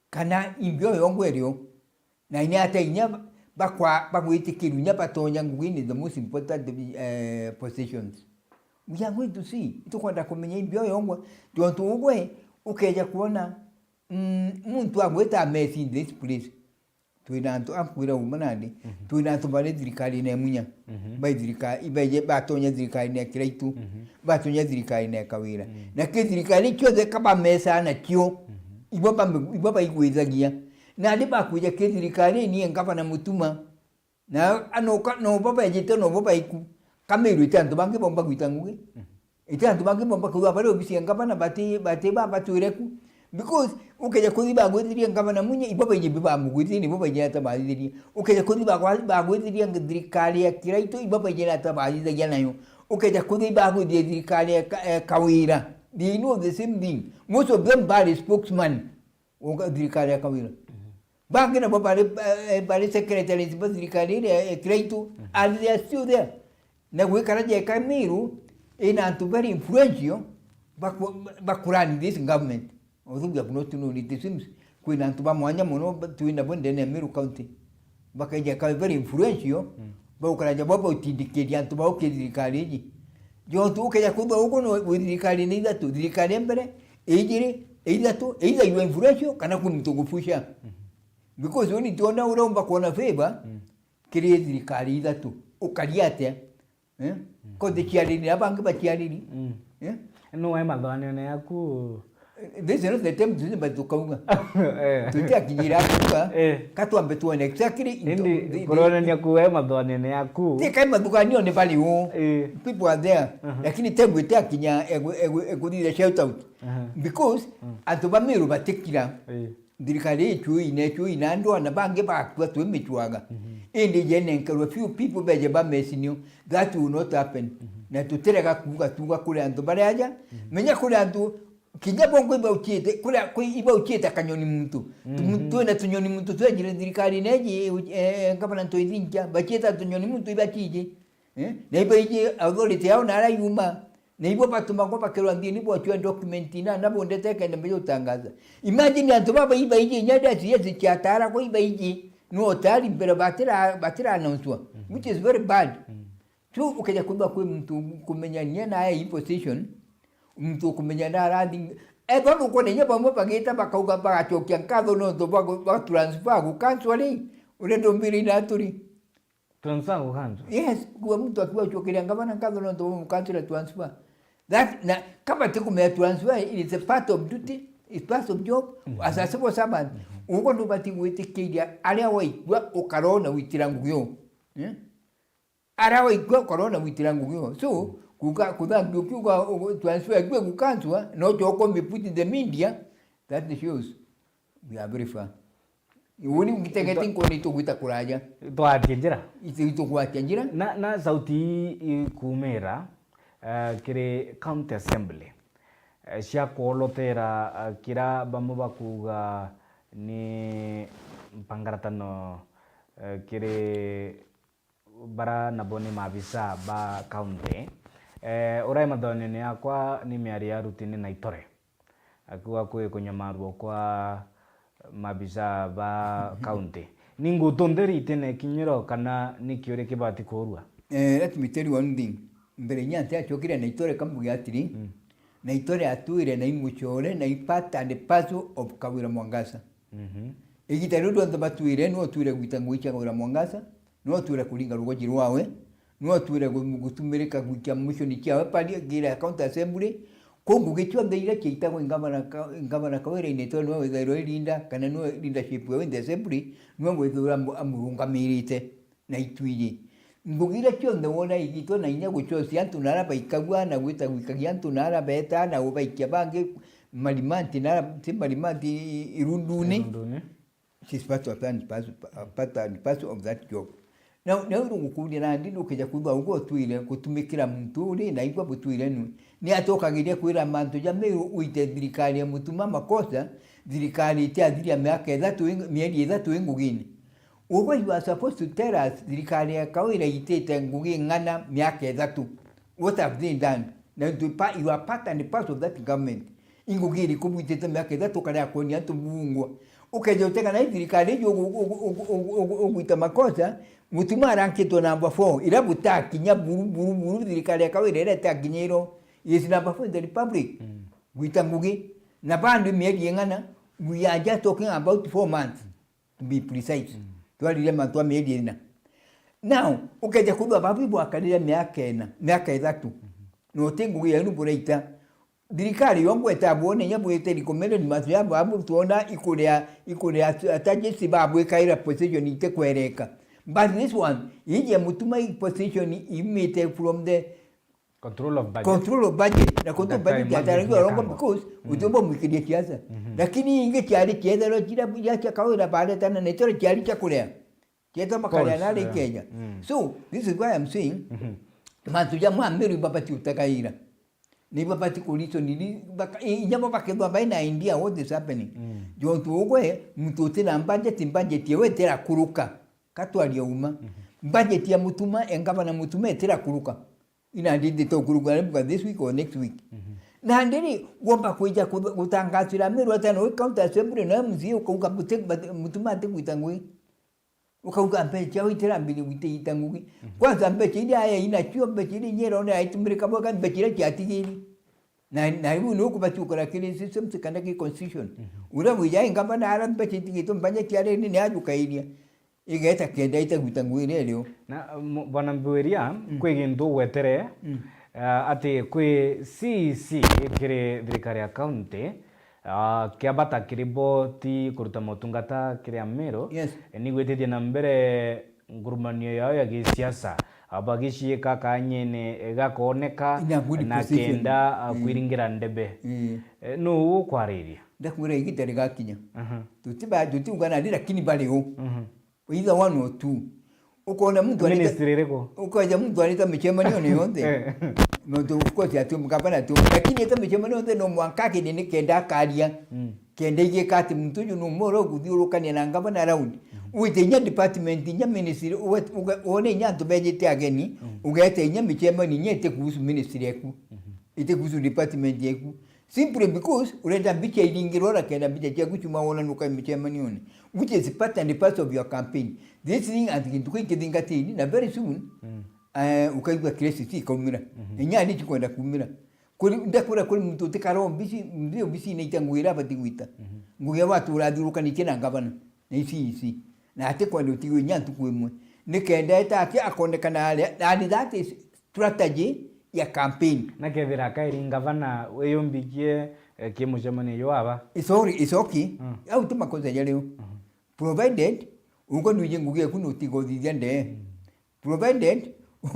kana imbio yongwa irio. Na inya ata inya bakwa-, bagwitikirua inya batonya ngugi in the most important, eh, positions. We are going to see. Itukwenda kumenya imbio yongwa. Tontu ugwe ukeja kuona, mm, muntu agwita mess in this place. Twina antu, akwira uma nandi, twina antu bari thirikarine ya Munya. Bai thirika-, ibaije batonya thirikarine ya Kiraitu. Batonya thirikarine ya Kawira. Na ki thirikari ciothe ka bamesaa nacio, ibo bame-, ibo baigwithagia. Nandi bakwija ki thirikarine ya ngavana Mutuma. Na anoka, nobo bejite, nobo baiku. Ka Meru iti antu bangi bomba gwita ngugi. Iti antu bangi bomba kwithirwa bari obisi ya ngavana, bati, bati ba batwire ku. Because ukeja kuthi bagwithirie ngavana Munya, ibo baiji bibamugwithirie, nibo baiji ata bathithirie. Ukeja kuthi bagwa-, bagwithirie thirikari ya Kiraitu, ibo baiji ata bathithagia nayo. Ukeja kuthi bagwithirie thirikari ya Ka-, ya Kawira. They know the same thing. Most of them bari spokesman. Uga thirikari ya Kawira. Bangi nabo bari, eh, bari secretaries ba thirikari iria ya Kiraitu, and they are still there. Na gwikara jeka Meru ina antu very influential baku-, bakurani this government. Although we have not known it, it seems kwina antu ba mwanya mono ba-, twina bo ndene ya Meru County. Bakaija ka very influential, bagukara ja baba utindikiria antu bao ki thirikari iji. Jontu ukeja kwithwa ugu no wi thirikari ni ithatu, thirikari ya mbere, ijiri, ithatu, either you are influential kana kwi muntu ugupusha. Because uni tiona uria umba kuona favor kiri thirikari ithatu. Ukaria atia? Eh? Ko thiciariri na bangi baciariri. Eh? No wae mathoanene yaku. This is not the time to simba tukauga. Eh. Tutiakinyira kuuga. Eh. Ka twambe tuone exactly into indi the, the kuronania kuwe mathoanene yaku. Ti kai mathuganio ni bari u. Eh. People are there. Lakini time itiakinya egu-, egu-, eguthithia shout out. Because antu ba Meru batikira. Eh. Thirikari icui na icui na andwana bangi bakua twi micwaga. Indi jenenkerwe few people beje bamesinio. That will not happen. Na tutirega kuuga tuuga kuri antu bari aja. Menya kuri antu kinya bongo ibauchiite, kuria kwi ibauchiite kanyoni muntu. Tumu-, twina tunyoni muntu twejire thirikari neji, eh, ngavana Ntoithinkia, bachiita tunyoni muntu ibachiji. Eh? Na ibaiji authority yao nara yuma. Na ibo batumagwa bakirwa nthini bwachua document na, na bondete kenda mbeja utangaza. Imagine antu baba ibaiji inya dasi yesi chiatara kwa ibaiji. No tayari mbere batira, batira announcewa, which is very bad. So, ukeja kwithwa kwi muntu kumenyania nae in position, muntu ukumenya na arathi, ethwa nukwona inya bamwe bagita bakauga bagacokia nkatho nontu bwa gu-, bwa transfer gukanswa ri, uria ndumbiri na aturi. Transfer gukanswa? Yes, kuwa muntu akiwa ucokeria ngavana nkatho nontu bwa mukansura transfer. That, na kama tikumenya transfer, it is a part of duty, it's part of job, as a civil servant. Uguo ndubati gwitikiria aria waigua ukarona witira ngugi uu. Eh? Ara waigua ukarona gwitira ngugi uu. So, kuga, kuthambia ukiuga, u-, transfer igue gukanswa, no joko me put in the media, that shows we are very far. Uni ngitegete nkona itugwita kuraja. Twatia njira. Itu-, itugwatia njira. Na, na sauti ii ikumira, eh, kiri County Assembly, eh, cia kuolotera, eh, kira bamwe bakuga ni mpangaratano, eh, kiri bara nabo ni maabisa ba county. Eh, urai mathonene yakwa ni miario ya Rutini na Itore. Akiuga kwi kunyamarua kwa maabisa ba county. Ni ngutu ntheri itina ikinyiro kana ni kiuri kibati kuurua? Eh, let me tell you one thing. Mbere inya ntiacokire Naitore kambuge atiri, Mm. Naitore atwire na imucore na i part and parcel of Kawira Mwangaza. Mhm. Igita riu rionthe batwire, nwe utwire gwita ngugi cia Kawira Mwangaza, nwe utwire kuringa rugoji rwawe, nwe utwire gu-, gutumirika gwikia mission ciawe pali gira county assembly. Kuu ngugi cionthe iria ciaitagwa i ngavana Ka-, i ngavana Kawira-ini, to nwe withairwa irinda, kana nwe leadership yawe in the assembly, nwe withirwa amu-, amurungamirite. Na itwiji. Ngugi iria cionthe wona igitwe na inya gucocia antu na aria baikagua, na gwita gwikagia antu na aria beeta, na ubaikia bangi marimanti na aria, ti marimanti, i-, irunduni. Irunduni. She's part of, and part, part and parcel of that job. Na, na uru gukuria nandi nukeja kwithwa ugu utwire gutumikira muntu uri na igua butwire nwe. Ni atokagiria kwira mantu ja Meru uite thirikari ya Mutuma makosa, thirikari itiathiria miaka ithatu ing-, mieri ithatu ingugini. Ugwe, you are supposed to tell us, thirikari ya Kawira itite ngugi ng'ana miaka ithatu? What have they done? Na you pa-, you are part and parcel of that government. Ingugi iriku bwitite miaka ithatu ukarega kwonia antu bungwa? Ukeja utega na thirikari iji ugu-, ugu-, ugu-, ugu-, ugu-, ugwita makosa, Mutuma arankitwe number four, ira butakinya buru, buru, buru, thirikari ya Kawira ira itakinyirwo is number four in the republic. Mm. Gwita ngugi. Na bandu mieri ing'ana, we are just talking about four months. To be precise. Mm. Twarire mantu a mieri ina. Now, ukeja kwithwa babu ibwakarire miaka ina, miaka ithatu. Mhm. Na uti ngugi yenu buraita. Thirikari yo ngweta bwone inya bwite recommended mantu ya babu twona ikuria, ikuria at-, atajisi babwikaira position itikwereka. But this one, iji ya Mutuma i position imite from the Control of budget. Control of budget. Na control of budget ya tarangi orongo because uti bomwikiria siasa. Mhm. Lakini ingi ciari ciethero cira ya cia Kawira baretana na itoro ciari cia kuria. Cietwa makaria na ari Kenya. Mm. So, this is why I'm saying, mantu ja mwa Meru ibabati utakaira. Ni babati ku reason ni baka-, i-, inya bo bakethwa baina idea what is happening. Mm. Jontu ugwe, muntu uti na budget, budget yewe itirakuruka. Katwaria uma. Mhm. Budget ya Mutuma, e ngavana Mutuma itirakuruka. Ina ndindi to kuruka this week or next week. Mhm. Na ndiri womba kwija kutha-, gutangasira Meru ata no county assembly na M C A ukauga buti-, but Mutuma ati gwita ngugi. Ukauga mbecha ciao itirambiri gwita ita ngugi. Mhm. Kwanza mbecha iria aya inacio, mbecha iria inyera one aitumirika bwega, mbecha iria ciatigiri. Na, na riu ni ukubati ukora kiri systems kana ki constitution. Mhm. Uria wija ngavana ara mbecha itigitwe mbanya ciari ni ajukairia. Igeta kenda itaguta ngugi iria irio. Na, mu-, Bwana Mbuiria, mm, kwi gintu ugwetere, mm, ah, ati kwi C E C kiri thirikari ya county, ah, kia bata kiri bo ti kuruta motungata kiri Amiru. Yes. Eh, ni gwitithia na mbere ngurumanio yao ya gisiasa, ah, bagiciika kanyene, eh, gakooneka. In a good position. Na kenda, ah, mm, kwiringira ndebe. Mm. Eh, nuu ukwariria? Ndakwira igita rigakinya. Aha. Tutiba-, tutiugana ndi, lakini bari u. Mhm. Either one or two. Ukona muntu arita, ministry iriku? Ukaja muntu arita micemanio ni yonthe. Eh. Nontu of course ati mukabana tu. Lakini eta micemanio yonthe no mwanka akindi ni kenda akaria. Mm. Kenda igika ati muntu uju no moro guthiurukania na ngavana round. Mm. Wite inya department, inya ministry, uwe-, uga-, wone inya antu bejite ageni, mm, ugete inya micemanio inya ite kuhusu ministry eku. Mhm. Ite kuhusu department eku. Simply because urenda mbicha iringirwe, urakenda mbicha ciaku ciuma wona nuka micemanione, which is part and parcel of your campaign. This thing, anti gintu kiu kithingatiri, na very soon, mm, eh, ukaigua crisis ikaumira. Mhm. Inya ni cikwenda kumira. Kuri, ndakwira kuri muntu utikara obisi, ndi obisi ni ita ngugi iria abati gwita. Mhm. Ngugi ya watu urathiurukanitie na ngavana, na ici, ici. Na atikwenda utigwe inya ntuku imwe. Nikenda eta aki akonekana aria, and that is strategy ya campaign. Na kethira akairi ngavana wiyumbikie, eh, ki mucemanio juu aba? It's all, it's okay. Mm. Au ti makosa jario. Mhm. Provided uko nwiji ngugi eku nutiga uthithia ndee. Mm. Provided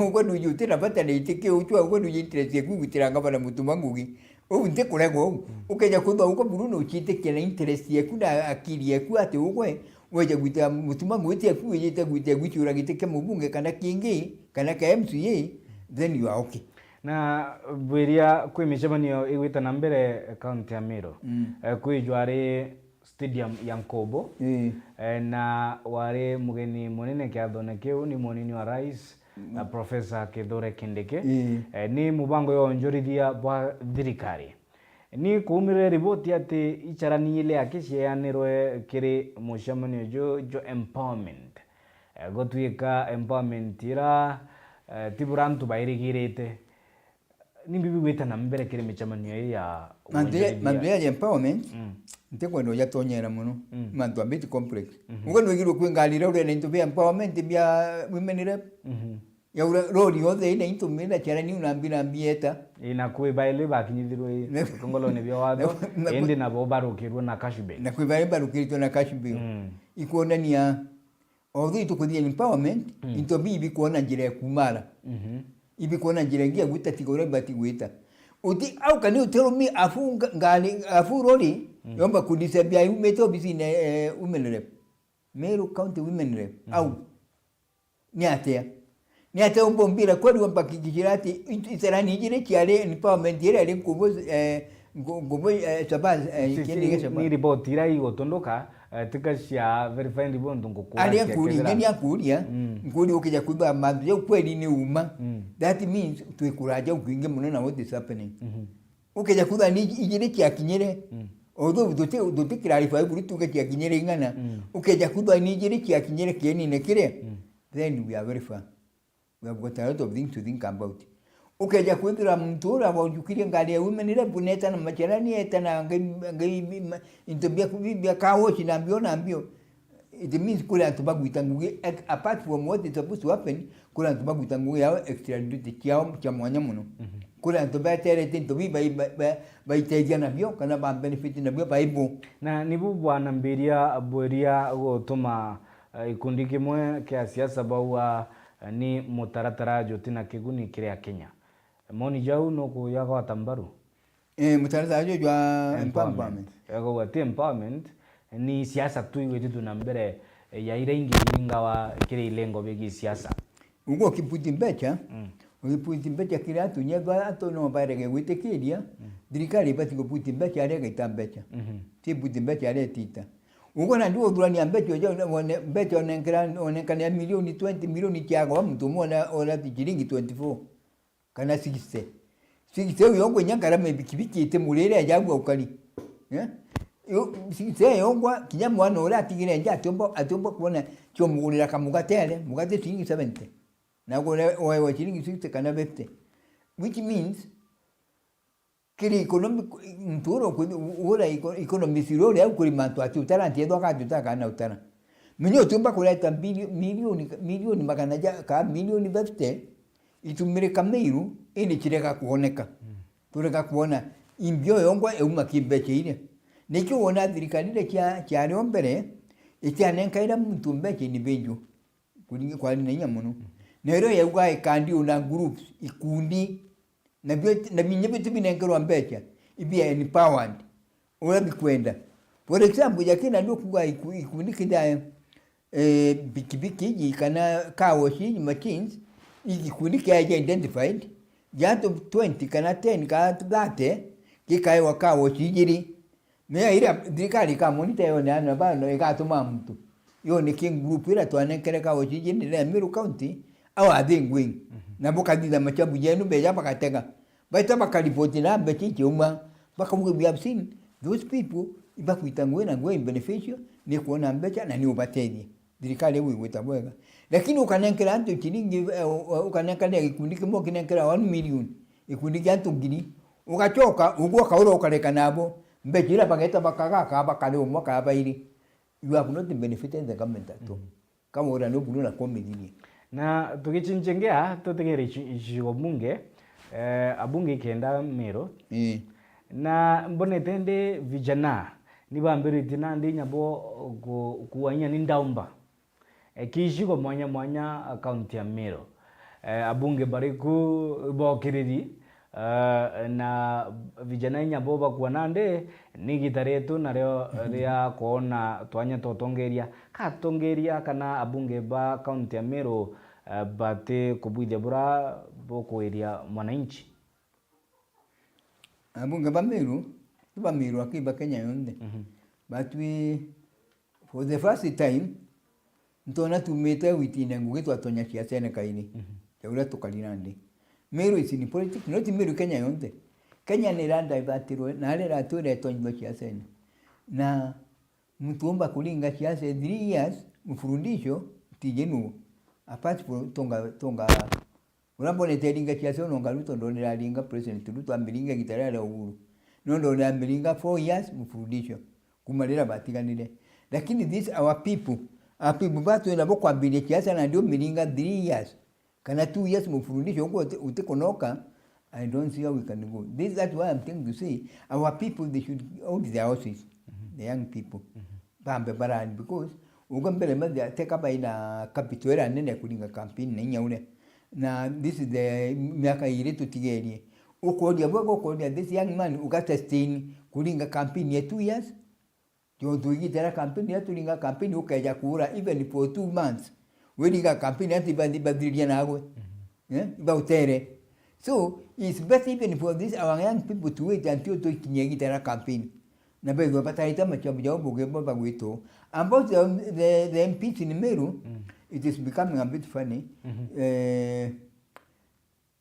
uko nwiji uti na bata na itikio uchwa, uko nwiji interest eku igwitira ngavana Mutuma ngugi. Uu ntikurega uu. Mm. Ukeja kwithwa uko buru nuchitikia na interest yeku na akili yeku ati ugwe weja gwita Mutuma ngugi ti eku wijite gwita gwiciura giti kia mubunge kana kingi kana ka M C A, then you are okay. Na Bwiria, kwi micemanio igwita na mbere kaunti ya Meru. Mm. Eh, kwijwa ari stadium ya Nkobo. Ii. Eh, na wari mugeni munene kiathone kiu ni munini wa rais, mm, na Professor Kithure Kindiki. Ii. Eh, ni mubango ya wonjorithia bwa thirikari. Ni kuumire riboti ati icarani ile aki cieanirwe kiri mucemanio ju jwa empowerment. Eh, gutwika empowerment ira, eh, ti bura antu bairigirite. Ni mbibi gwita na mbere kiri micemanio ii ya mantu ya, wonjorithia. Mantu ya empowerment, mm, ntikwenda ujatonyera muno. Mm. Mantu a bit complex. Mhm. Uga nwigirwe kwi ngari iria uria na into bia empowerment bia women rep. Mhm. Ya ura rori yothe ina into mina chara ni unambi na mbieta. Ina kwi baile bakinyithirwe ikongolone bia watho, na, na, indi nabo barukirwe na cash bail. Na kwi baile barukiritwe na cash bail. Mm. Ikwonania Although itukuthia empowerment, mm, into bi ibikwona njira ya kumara. Mhm. Ibikwona njira ingi ya gwita tiga uria ibati gwita. Uti, au kani utirumi afu nga-, ngari, afu rori, mm, yomba kudisappear yumite obisine, eh, women rep. Meru County Women Rep. Mhm. Au. Ni atia? Ni atia umbombira kweli wampa kikijira ati it-, itarani ijiri ciari empowerment iria iri nkubu, eh, nku-, nkubu, eh, Shabaz, eh, Ci-, kindi ci-, gia Shabaz. Ni report iria igutunduka, eh, tika cia verified buntu ngukuria. Aria cia nkuria, kethira. Ni akuria, mm, nkuria ukija kwithwa mantu jau kweli ni uma. Mm. That means twikuraja ukwingi muno na what is happening. Mhm. Ukeja kwithwa ni ijiri ciakinyire, mm, although tuti, tuti clarify buri tuge ciakinyire ing'ana, mm, ukeja kwithwa ni ijiri ciakinyire kienine kiria, mm, then we are very far. We have got a lot of things to think about. Ukeja kwithira muntu uria wajukirie ngari ya women rep neta na macerani, eta na ngai, ngai, ma-, into bia, bia car wash na mbio na mbio. It means kuri antu bagwita ngugi, ex-, apart from what is supposed to happen, kuri antu bagwita ngugi yao extra duty ciao cia mwanya muno. Mhm. Kuri antu beterete into bi bai-, bai-, bai-, baiteithia nabio kana ba benefit nabio baibo. Na nibu bwanambiria bweria gutuma, eh, ikundi kimwe kia siasa bauga, eh, ni mutaratara jutina kiguni kiri Akenya. Moni jau nukuya gwata mbaru? Eh, mutaratara juju jwa empowerment. Empowerment. Ekauga ti empowerment, ni siasa tu igwititwe na mbere, eh, ya iria ingi iringawa kiri ilengo bia gisiasa. Uguo ukiput mbeca, mm, ukiput mbeca kiri antu, nyethwa antu no barege gwitikiria, mm, thirikari ibati guput mbeca aria igaita mbeca. Mhm. Ti put mbeca aria itita. Uguo na ndio uthurania mbeca uja one, mbeca onenkera, onenkanira milioni twenty, milioni ciagwa muntu umwe ona, ona ciringi twenty-four. Kana sixty. Sixty uyo ngwinya ngarama ibikibiki ite murire ajabu ukari. Eh? Yo, sixty yongwa, kinya mwana uria atigire nja atiumba, atiumba kuona kiomugurira kamugatere, mugate ciringi seventy. Na kure oewa ciringi sixty kana fifty. Which means, kiri economic, muntu uria ukwi-, ura eco-, economist uria uri au kuri mantu ati utara, nti ethwa kati utara kana utara. Menya utiumba kureta mbili-, milioni, milioni magana ja, ka milioni fifty, itumirika Meru, indi cirega kuoneka. Mm. Turega kuona imbio yongwa euma ki mbeca iria. Nikio wona thirikari iria cia, ciari o mbere, itianenkaira muntu mbeca ni binju. Kuringi kwari na inya mono. Mm. Na irio yauga ikandi una groups, ikundi, nabio, na binya bitu binenkerwa mbeca, ibia empowered. Uria bikwenda. For example, jakina ndio kuga iku-, ikundi kija, eh, bikibiki iji kana car wash iji machines, igikundi kiaja identified, ja antu twenty kana ten kana thirty, gikaewa car wash ijiri. Mea iria thirikari ikamonita yone ana bano igatuma muntu. Yone king group iria twanenkere car wash ijiri ndene ya Meru County, au are they going? Mhm. Na bukathitha machabu jenu beja bagatega. Baita bakaripoti na mbeca ikiuma, bakauga, "We have seen those people, ibakwita ngugi na ngugi beneficial, ni kuona mbeca na ni ubatethia." Thirikari iu igwita bwega. Lakini ukanenkera antu ciringi, eh, u-, u-, ukanenkania gikundi kimwe ukinenkera one million, gikundi kia antu ngiri, ugacoka, ugwe ukaura ukareka nabo, mbeca iria bageta bakagaka bakari umwe kana bairi. You have not benefited the government at all. Mm. Kama ura ni buru na kumithirie. Na tugicincengia, tutegere ici-, icigo bunge, eh, abunge ikenda Meru. Ii. Na mbonete ndi vijana, ni bambiritie nandi inya bo ku-, kuwa inya ni ndaumba. Eh, ki icigo mwanya mwanya, eh, kaunti ya Meru. Eh, abunge bariku bokiriri, eh, na vijana inya bo bakua nandi, ni igita rietu nario ria kwona twanya twa utongeria. Ka atongeria kana abunge ba kaunti ya Meru, eh, bati kubwithia bura bukwiria mwananchi? Abunge ba Meru, ti ba Meru aki, ba Kenya yonthe. Mhm. Batwi, for the first time, ntona tumite witine ngugi twatonya ciacene kairi. Mhm. Ya uria tukari nandi. Meru is in politics, not Meru, Kenya yonthe. Kenya ni iradivertirwe, na aria iratwira itonyithwa ciacene. Na muntu umba kuringa ciaca three years, mfululizo, tiji nu, apart from tonga, tonga Uria mbonete aringa siasa uno nga Ruto, ndonere aringa President Ruto amiringa igiita riria ria Uhuru. No ndonere amiringa four years mfululizo, kuma riria batiganire. Lakini these our people, our people ba twi nabo kwambiria siasa na ndio miringa three years, kana two years mfululizo, uguo uti-, utikunoka, I don't see how we can go. This, that's why I'm trying to say, our people, they should hold their horses, the young people. Bambe barani, because uga mbere mathe teka baina capital ira nene kuringa campaign na inya uria. Na this is the miaka iri tutigerie. Ukoria bwega, ukoria this young man, uga sustain kuringa campaign ya two years, Jontu igita ria campaign, riria turinga campaign, ukeja kuura even for two months. Wiringa campaign, antu ibathi-, ibathiriria nagwe. Eh? Ibautere. So, it's better even for this, our young people to wait until tukinyia igita ria campaign. Na bethwa batarite machabu jao buge bo bagwitwo. About the, the, the M Ps in Meru, it is becoming a bit funny. Eh,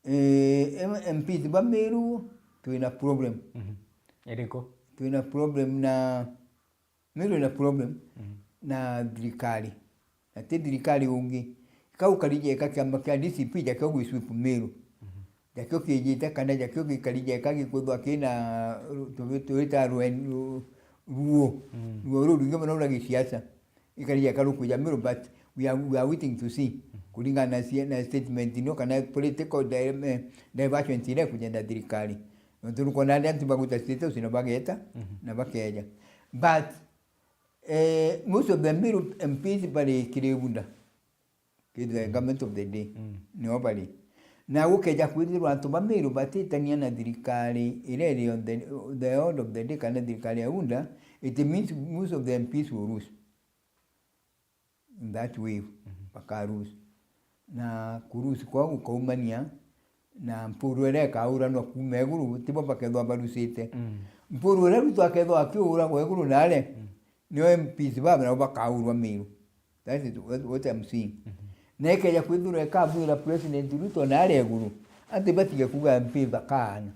Eh, M-, M Ps ba Meru, twina problem. Iriku? Twina problem na, Meru ina problem na thirikari. Na ti thirikari ungi. Kau karija eka kiama kia D C P jakio gwi sweep Meru. Jakio kijite kana jakio gikari jeka gikwithwa kina ru-, tuwi-, tuwita rwen-, ru-, ruo. Ruo rurwingi mono rwa gisiasa. Ikarija karukuja Meru, but we are, we are waiting to see. Kuringana na cia-, na statement ino kana political di-, eh, diversion iria ikuja na thirikari. Nontu nukona aria antu baguta State House na bageta, na bakeja. But, eh, most of the Meru M Ps bari kiri Bunda. Kiri the government of the day. Nio bari. Na gukeja kwithirwa antu ba Meru batitania na thirikari iria iri on the, the order of the day kana thirikari ya Bunda, it means most of the M Ps will lose. In that way, baka lose. Na ku lose kwao gukaumania na mpuru iria ikauranwa kuuma iguru, tibo bakethwa barusite. Mpuru iria Ruto akethwa akiuragwa iguru nare, nio M Ps baba nabo bakaurwa Meru. That is what, what I'm seeing. Na ikeja kwithirwa ikabwira President Ruto nare iguru, ati batige kuga M P bakaana.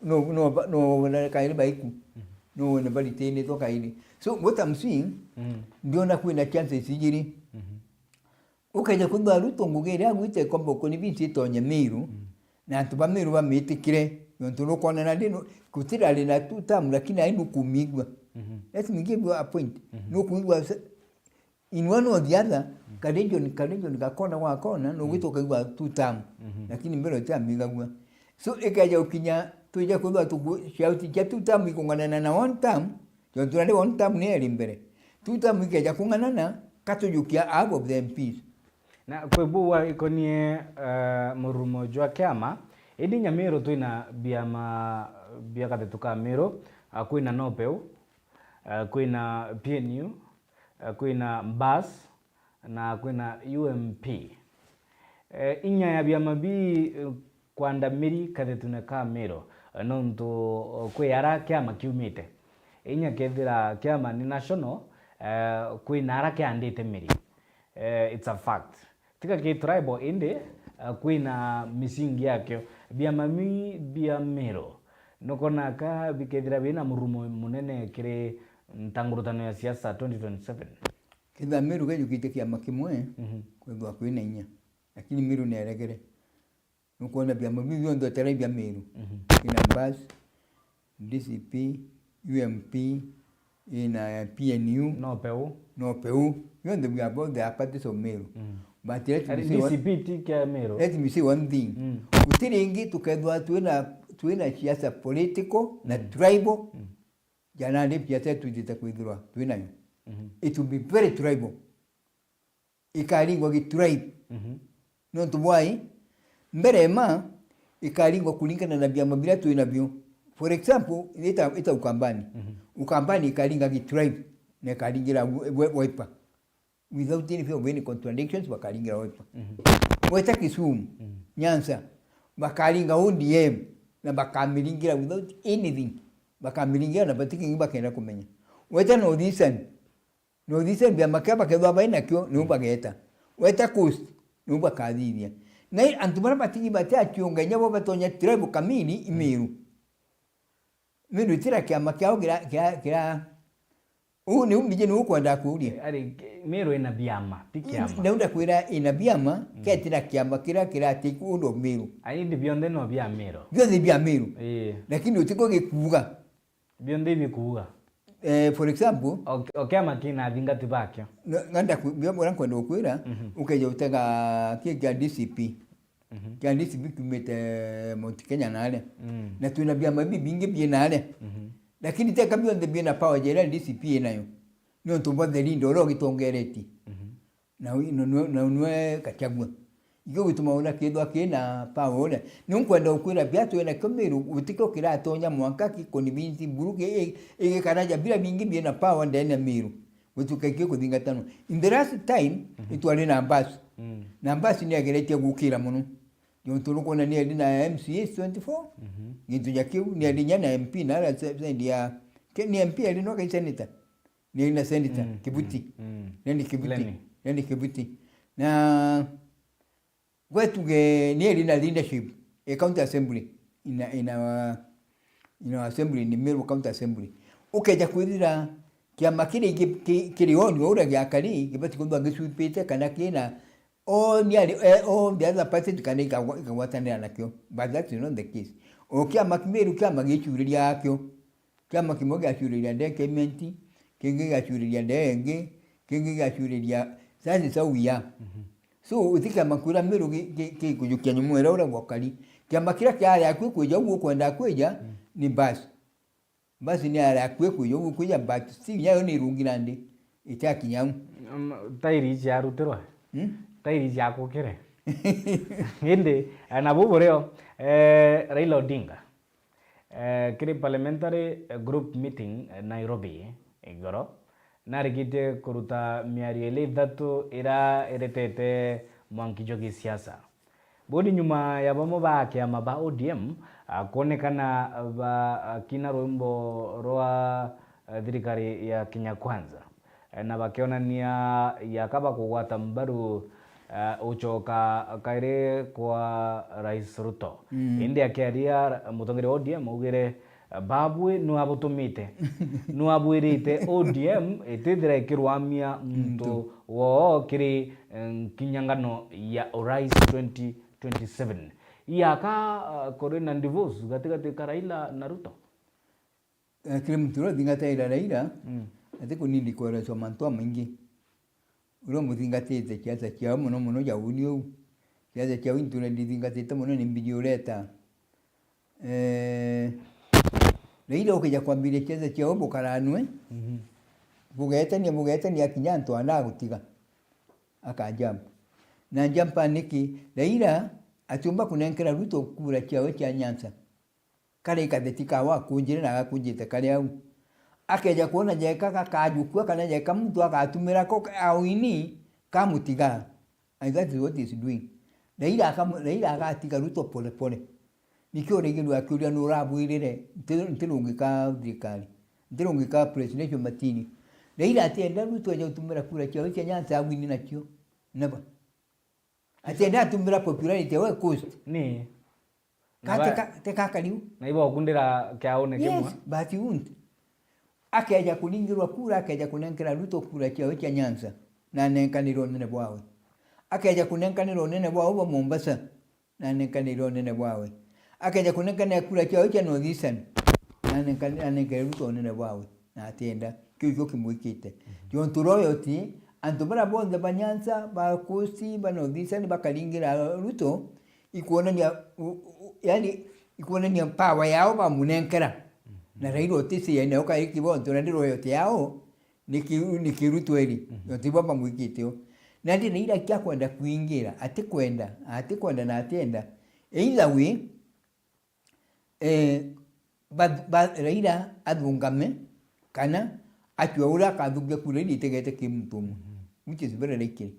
No, no, no, na kairi baiku. No, na baritinitwo kairi. So, what I'm seeing, ndiona kwina chances ijiri. Ukeja kwithwa Ruto ngugi iria agwite ikomba ukonvince itonye Meru, na antu ba Meru bamitikire, nontu nukwona nandi nu-, gutirari na two term, lakini ai nukumigua. Let me give you a point. Nukumigua se-, in one or the other, ka region, ka region gakona gwakona, nugwita ukaigua two term. Lakini mbere utiamigagua. So, ikeja gukinya, twija kwithwa tuku-, shauti cia two term ikunganana na one term, jontu nandi one term ni eri mbere. Two term ikeja kung'anana, katujukia half of the M Ps. Na kwi buu wa ikonie, eh, murumo jwa kiama, indi Nyamiru twina biama bia kathetu ka Miru, ah, kwina Nopeu, ah, kwina P N U, ah, kwina Mbas, na kwina U M P. Eh, inya ya biama bii, eh, kwandamiri kathetune ka Miru, eh, nontu, eh, kwi ara kiama kiumite. Inya kethira kiama ni national, eh, kwina ara kiandite miri. Eh, it's a fact. Tiga ki tribal indi, eh, kwina misingi yakio. Biama bii bia Miru, nukona ka bikethira bina murumo munene kiri ntangurutano ya siasa twenty twenty-seven? Kethira Miru kejukite kiama kimwe, kwithwa kwina inya. Lakini Miru neregere. Nukwona biama biu bionthe utara bia Miru. Ina Mbas, D C P, U M P, ina P N U, Nopeu. Nopeu. Bionthe we are both the parties of Miru. But let me say one, D C P ti kia Miru. Let me say one thing. Gutiri ingi tukethwa twina, twina siasa political na tribal. Jana ni siasa twithite kwithirwa twinayo. It will be very tribal. Ikaringwa gi tribe. Nontu bwai, mbere ma, ikaringwa kuringana na biama biria twi nabio. For example, ita, ita Ukambani. Ukambani ikaringa gi tribe, na ikaringira Wi-, Wi-, Wiper. Without any fear of any contradictions, bakaringira Wiper. Weta Kisumu, Nyanza, bakaringa O D M, na bakamiringira without anything. Bakamiringira na batikingi bakenda kumenya. Weta North Eastern, North Eastern biama kia bakethwa bai nakio, niu bageta. Weta Coast, niu bakathithia. Na i antu baria batiji bati akiunga inya bo batonya tribe kamili i Miru. Miru itira kiama kiao kira, kira, kira, Uu niu mbiji niu ukwenda kuuria. Ari, Meru ina biama, ti kiama. Niu ndakwira ina biama, mm, ketira kiama kiria kirati kundo Meru. Aindi bionthe no bia Meru. Bionthe bia Meru. Ii. Lakini utiko gikuuga. Bionthe ibikuuga. Eh, for example, o, o kiama kina athingati bakio. No, nganda ku-, bio bora nkwenda gukwira, mhm, ukeja utega ki kia D C P. Mhm. Kia D C P kiumite Mount Kenya naria. Mm. Na twina biama bibingi bi naria. Mhm. Lakini teka bionthe bina power ja iria D C P inayo. Niuntu bwa the leader uria ugitongeretie. Mhm. Na wi-, na nwe, na nwe Gachagua. Ikio gituma una kithwa kina power uria. Ni nkwenda gukwira bia twina kio Meru, gutikio kiratonya mwanka ki convince Buru ki-, i-, igikara ja bira bingi bina power ndene ya Meru. Gutuka ikio kuthingatanwa. In the last time, mhm, itwari na mbasi. Mm. Na mbasi ni ageretie gukira muno. Jontu nukwona ni ari na M C As twenty-four. Mhm. Gintu ja kiu, ni ari nya na M P na ara se-, side ya, ke-, ni M P ari no ke senator. Ni ari na senator, mm, Kibuti. Mm, mm. Lenny Kibuti. Lenny. Lenny Kibuti. Na gwetuge ni ari na leadership e county assembly. Ina, ina, ina assembly ni Meru County Assembly. Ukeja kwithira kiama kiri ki-, ki-, kiri oni uria giakari, gibati kwithwa gicupite kana kina all the other, eh, all the other parties kana ikagwa-, ikagwatanira nakio. But that is not the case. O kiama Meru kiama gicuriria akio. Kiama kimwe giacuriria ndee Kementi, kingi giacuriria ndee ingi, kingi giacuriria, that is how we are. Mhm. So, uti kiama kuria Meru gi-, gi-, gikujukia nyumu iria uria gwakari. Kiama kiria kiari akui kwija, uguo ukwenda kwija, mm, ni basi. Basi ni ari akui kwija, uguo kwija, but still nyayo ni irungira ndi, itakinya au. Um, tairi ciarutirwa? Hmm? Tairi ciakukire? Indi, eh, na bubu rio, eh, Raila Odinga, Eh, kiri parliamentary, eh, group meeting, eh, Nairobi, igoro, narikitie kuruta miario ili ithatu ira iretete mwanki jwa gisiasa. Buu ni nyuma ya bamwe ba kiama ba O D M, ah, kwonekana ba, ah, kina rwimbo rwa, eh, thirikari ya Kenya Kwanza. Eh, na bakionania yaka bakugwata mbaru, eh, ucoka kairi kwa Rais Ruto. Mm. Indi akiaria, mutongeria wa O D M augire, eh, babui nwabutumite, nwabwirite O D M itithira ikirwamia muntu, muntu woo kiri, eh, nkinyangano ya urais twenty twenty-seven. Yaka, eh, kuri na divorce gatigati ka Raila na Ruto? Eh, kiri muntu uria uthingataira Raila, mm, ati kunindi kwereswa mantu jamaingi. Uria umuthingatite ciaca ciao mono mono ja uni uu. Ciaca ciao into uria ndithingatite mono ni mbiji ureta. Eh, Raila ukija kwambiria ciaca ciao bukaranwe, mhm, bugetania, bugetania akinya antu ana agutiga. Akajump. Na jump niki? Raila atiumba kunenkera Ruto kura ciao cia Nyanza. Kari katheti kawe akunjire na gakunjite kari au. Akeja kwona jeka gakajukua kana jeka muntu agatumira ko ka-, awini, kamutiga. And that is what is doing. Raila akamu-, Raila agatiga Ruto pole pole. Nikio urigirua akiuria nurabwirire, nti-, ntirungika thirikari. Ntirungika presidential material. Raila atienda Ruto eja gutumira kura ciao cia Nyanza awini nacio. Never. Ati enda atumira popularity we coast. Ni. Ka-, na ba-, te ka-, te kaka riu. Na ibo kundira kiaone kimwe. Yes, but he won't. Akeja kuringirwa kura, akeja kunenkera Ruto kura ciawe cia Nyanza, na anenkanire unene bwawe. Akeja kunenkanira unene bwawe bwa Mombasa, na anenkanire unene bwawe. Akeja kunenkanira kura ciawe cia North Eastern, na anenka-, anenkere Ruto unene bwawe. Na atienda, kiu ikio kimwikite. Mhm. Jontu royalty, antu baria bonthe ba Nyanza, ba Coast, ba North Eastern bakaringira Ruto, ikwonania, u-, u-, yani, ikwonania power yao bamunenkera. Mhm. Na Raila uticiaine ukaiki bontu na ndi royalty yao, ni ki-, ni kiru tweri. Mhm. Jontu ibo bamwikite u. Na ndi Raila kia kwenda kwingira, atikwenda, atikwenda na atienda. Either way, eh, ba, ba, Raila athungame, kana atue uria akathungia kura iria itegete ki muntu umwe, mhm, which is very likely.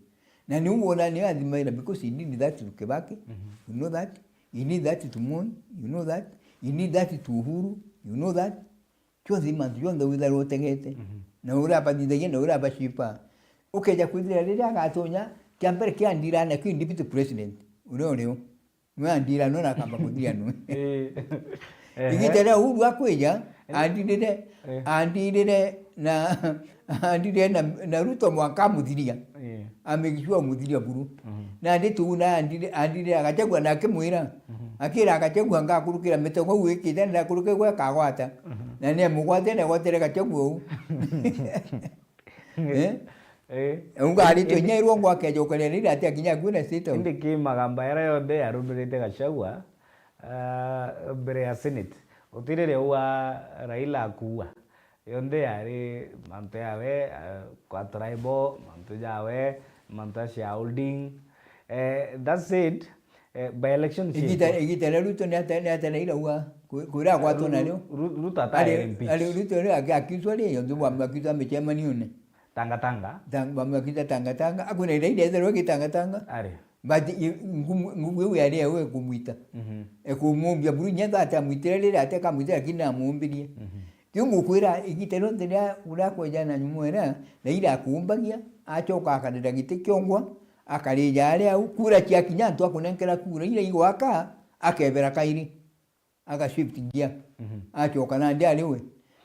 Na niu wona ni athimaira, because he did that to Kibaki, mhm, you know that. He did that to Moi, you know that. He did that to Uhuru, you know that. Cionthe mantu jonthe witharwa utegete. Mhm. Na uria abathithagia, na uria abacipa. Ukeja kwithira riria agatonya, kia mbere kia ndira na ki deputy president, uria urio. Nwe andira nwe na akamba kuthia nwe. Eh. Ehe. Igita ria Uhuru akwija, eh, andirire, eh, andirire na Andire na, na Ruto mwanka amuthiria. Ii. Amake sure amuthiria buru. Mhm. Nandi tu na andire, andire a Gachagua na akimwira. Mhm. Akira a Gachagua, "Ngakurukira mitego uu wikite, ndakuruke gwe akagwata." Mhm. Na ni amugwate, na agwatire Gachagua uu. Eh? Eh. Unga ari tu Indi inya irwo ngwa akejokeria Raila ati akinya akue na State House. Indi ki magamba yaria yonthe yarumirite Gachagua, ah, mbere ya Senate, gutiri riria ua Raila akua. Yonthe yari mantu yawe, eh, kwa tribal, mantu jawe, mantu ya shareholding. Eh, that said, eh, by election Igita, ciitwa. Igita ria Ruto ni ate-, ni atereire ua ku-, kuria agwatwo Ru-, nario. Ru-, Ruto atae Ari, impeach. Ari Ruto ri aki-, akiuswa ri, yontu bwa akiuswa michemanione. Tanga tanga. Tang-, bamwe akiusa tanga tanga. Akwira ira ira etherwa ki tanga tanga. Ari. But i-, ngumu, ngumu iu yari ewe ekumwita. Mhm. Ekumumbia buru inya tha ati amwitire riri ati akamwitire lakini namumbirie. Mhm. Kiu ngukwira igita rionthe ria uria akweja na nyumo ira, na ira akumbagia, acoka akarira giti kiongwa, akarija ari au, kura ciakinya antu akunenkera kura ira igwaka, akebera kairi. Aga shift gear. Mhm. Acoka nandi ari we.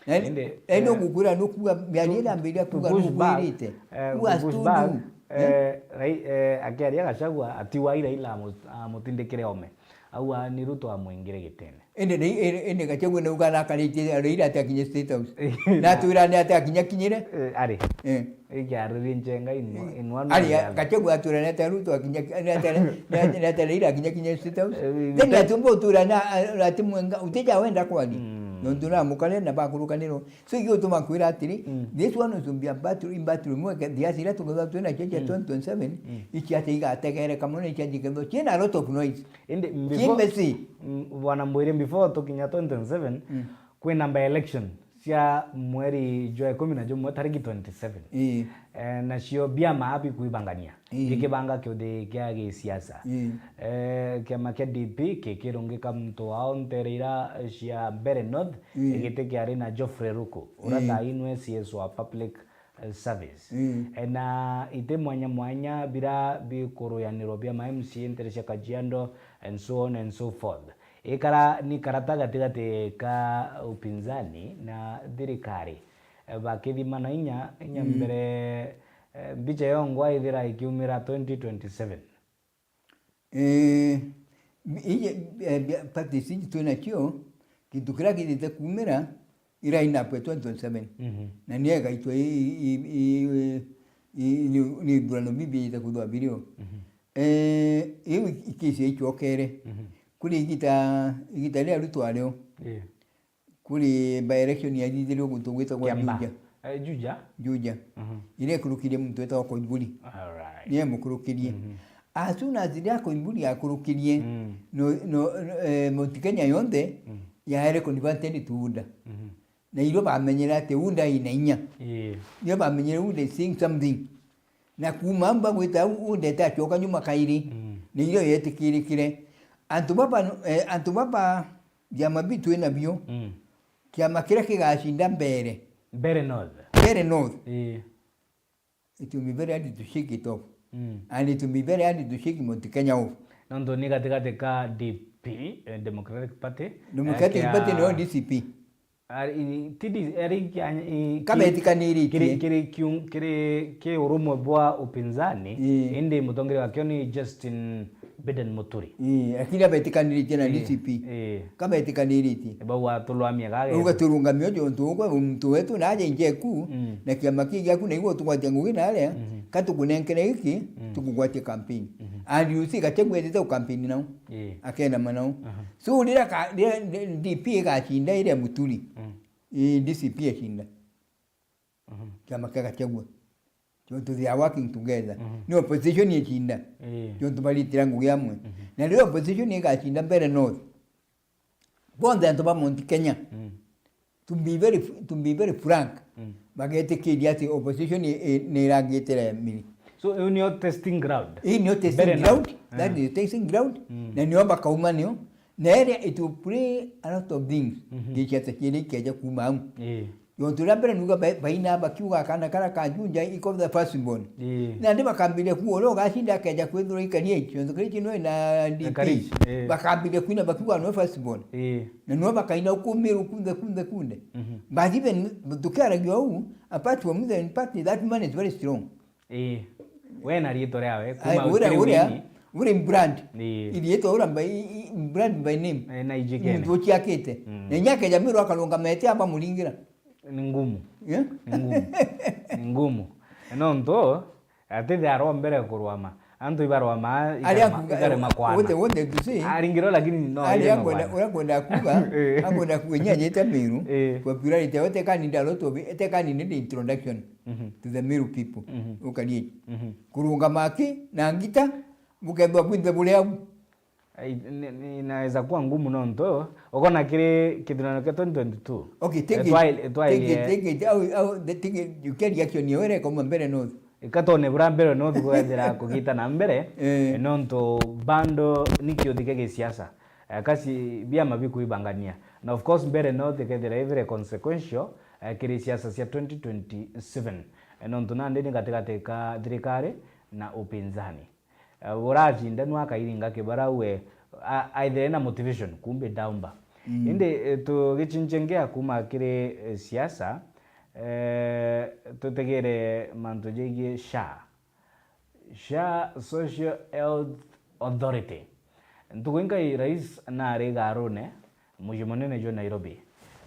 Na Indi, indi eh, ngukwira nukuga miario tu-, iria ambiria to kuga push back, nukwirite. Eh, Who has to push told back, you? Eh? Eh, rai-, eh, akiaria Gachagua atiwai Raila amu-, amutindikire ome. Auga ni Ruto amwingire gitene. Indi rai-, indi, indi Gachagua nauga nakaritie Raila ati akinye State House. Na atwira ni ati akinya kinyire? Eh, ari. Eh. Ikiaririe nchenga in, in one way or the other. Ari, Gachagua atwira ni ati Ruto akinya ki-, ni ati, ni ati, ni ati Raila akinya kinya State House. Eh, Then ati mbo utwira na, a-, ati mwenga, utija wenda kwaria. Mm. Nontu na mukare na bakurukanirwo. So, igio utuma nkwira atiri, Mm. this one is to be a battle, in battle, mwe ke, thiasa iria tukwithirwa twina cio cia Mm. twenty twenty-seven, Mm. ici ati igategereka mono, ici ati ikethirwa ciina a lot of noise. Indi Ci before, messy. Mm, Bwana Mbwire, before tukinya twenty twenty-seven, Mm. kwina by election cia mweri jwa ikumi na jumwe tariki twenty-seven. Ii. Eh, nacio biama bikwibangania. Ii. Gikibanga kiuthi kia gisiasa. Ii. Eh, kiama kia D P kikirungika muntu wao ntere ira cia Mbeere North, Ii. igiti kiari na Geoffrey Ruku, uria Ii. thaa ii nwe C S wa Public, eh, Service. Ii. Eh, na iti mwanya mwanya bira bikuruyanirwa bia ma M C A ntere cia Kajiado and so on and so forth. Ikara ni karata gatigati ka upinzani na thirikari. Eh, bakithimana inya, inya Mm. mbere, eh, mbicha yongwa ithira ikiumira twenty twenty-seven. Eh, ije, eh, bia-, parties iji twinacio, gintu kiria githite kuumira, ira line up ya twenty twenty-seven. Mhm. Na niyo igaitwa i, i, i, i, i, ni, ni ithurano bibi ijite kwithirwa birio. Mhm. Eh, iu i-, ikisi ichokere. Mhm. Kuri igita, igita ria Ruto ario. Yeah. Kuri by election yathithirio guntu gwitagwa Kiambaa. Juja. Eh, Juja. Juja. Mhm. Iria ikurukirie muntu witagwa Koimburi. Alright. Niye mukurukirie. Mhm. As soon as iria Koimburi akurukirie, Mm. no, no, no, eh, Mount Kenya yonthe Mm. yaere converted to UDA. Mhm. Na irio bamenyere ati UDA ina inya. Ii. Irio bamenyere UDA is saying something. Na kuuma au bagwita au, UDA itacoka nyuma kairi. Mm. Na irio yetikirikire. Antu baba, eh, antu baba, biama biu twinabio, Mm. kiama kiria kigacinda Mbeere. Mbeere North. Mbeere North. Ii. It will be very hard to shake it off. Mm. And it will be very hard to shake Mount Kenya off. Nontu ni gatigati ka D P, eh, Democratic Party, eh, Democratic kia Party nio D C P. Ari, i, ti di-, ari kia, i, ki-, Kabetikaniiritie. kiri, kiri kiung-, kiri ki urumwe bwa upinzani, Ii. indi mutongeria wakio ni Justin Biden Muturi. Ii, lakini abetikaniritie na Ii, D C P. Ii. Kabetikaniritie. Bau aturungamia gage. Uga turungamio jo ntu ugwe muntu wetu na aje njeku, Mm. na kiama kii giaku na igwe utugwatia ngugi na aria, Mhm. katukunenkere giki, Mm. tukugwatia campaign. Mhm. And you see, Gachagua etite u campaign nao. Ii. Akena manao. Aha. So, rira ka, rira D P igacinda iria Muturi, Mm. ii, D C P icinda. Mhm. Kiama kia Gachagua. Tontu they are working together. Mhm. Ni opposition icinda. Ii. Tontu baritira ngugi amwe. Mhm. Na riria opposition igacinda Mbeere North, bonthe antu ba Mount Kenya, Mm. to be very, to be very frank, Mm. bagetikiria ati opposition i, i, ni irangitire miri. So, iu nio testing ground? Ii nio testing Mbeere ground. North. That Eh. is testing ground. Mm. Na nio bakauma nio. Na iria it will play a lot of things. Mhm. Giciata kiria ikeja kuuma au. Ii. Tontu ria mbere nuga ba-, baina bakiuga kana kara ka Junja iko the first born. Ii. Nandi bakambiria kuuga uria ugacinda akeja kwithirwa ikari ici, tontu kari ici no ina D P. Ikari ici, ii. Bakambiria kuina bakiuga no first born. Ii. Na no bakaina ukumiru kunthe, kunthe, kunthe. Mhm. But even tukiaragia uu, apart from the party, that man is very strong. Ii. We na riitwa riawe, ai, kuma uria, kiri uria, wini. Uria brand. Ii. Iriitwa uria by, i-, i-, brand by name. Eh, na ijikene. Muntu uciakite. Mm. Na inya akeja Meru akarungamete aba muringira. Ni ngumu. Yeah? Ni ngumu. Ni ngumu. Nontu, atithia arwa mbere kurwama. Antu ibarwama, aria ikarema, akuga, ikarema kwana. Wote, wote tu si. Aringirwa lakini no, aria airema akwenda, kwana. Uria akwenda kuga, eh, akwenda kuga inya anyite Meru. Eh. Popularity, wote kani ndalo to be, ete kani ni introduction, mhm, to the Meru people. Mhm. Ukarie. Mhm. Kurungama aki na ngita, bukethwa bwinthe buri au. Ai, ni, ni, inaweza kuwa ngumu nontu, ukona kiri kithurano kia twenty twenty-two. Okay, take it. Eh, twaile, twaile. Take it, take it. Au, au, the, take it. You carry action, yo ere koma mbere no. Ikatone bura mbere no tukethira kugita na mbere, eh, nontu bando ni kiuthi kia gisiasa. Eh, kasi biama bikuibangania. Na of course, mbere no tikethira ivire consequential, eh, kiri siasa cia twenty twenty-seven. Eh, nontu nandi ni gatigati ka thirikari na upinzani. Eh, uracinda nwa akairinga kibara we, a-, aithire na motivation, kumbe daumba. Mm. Indi, eh, tugichinjengea kuma kiri, eh, siasa, eh, tutegere mantu jegie SHA. SHA, Social Health Authority. Ntuku inkai rais nari garune, mucii munene jwa Nairobi,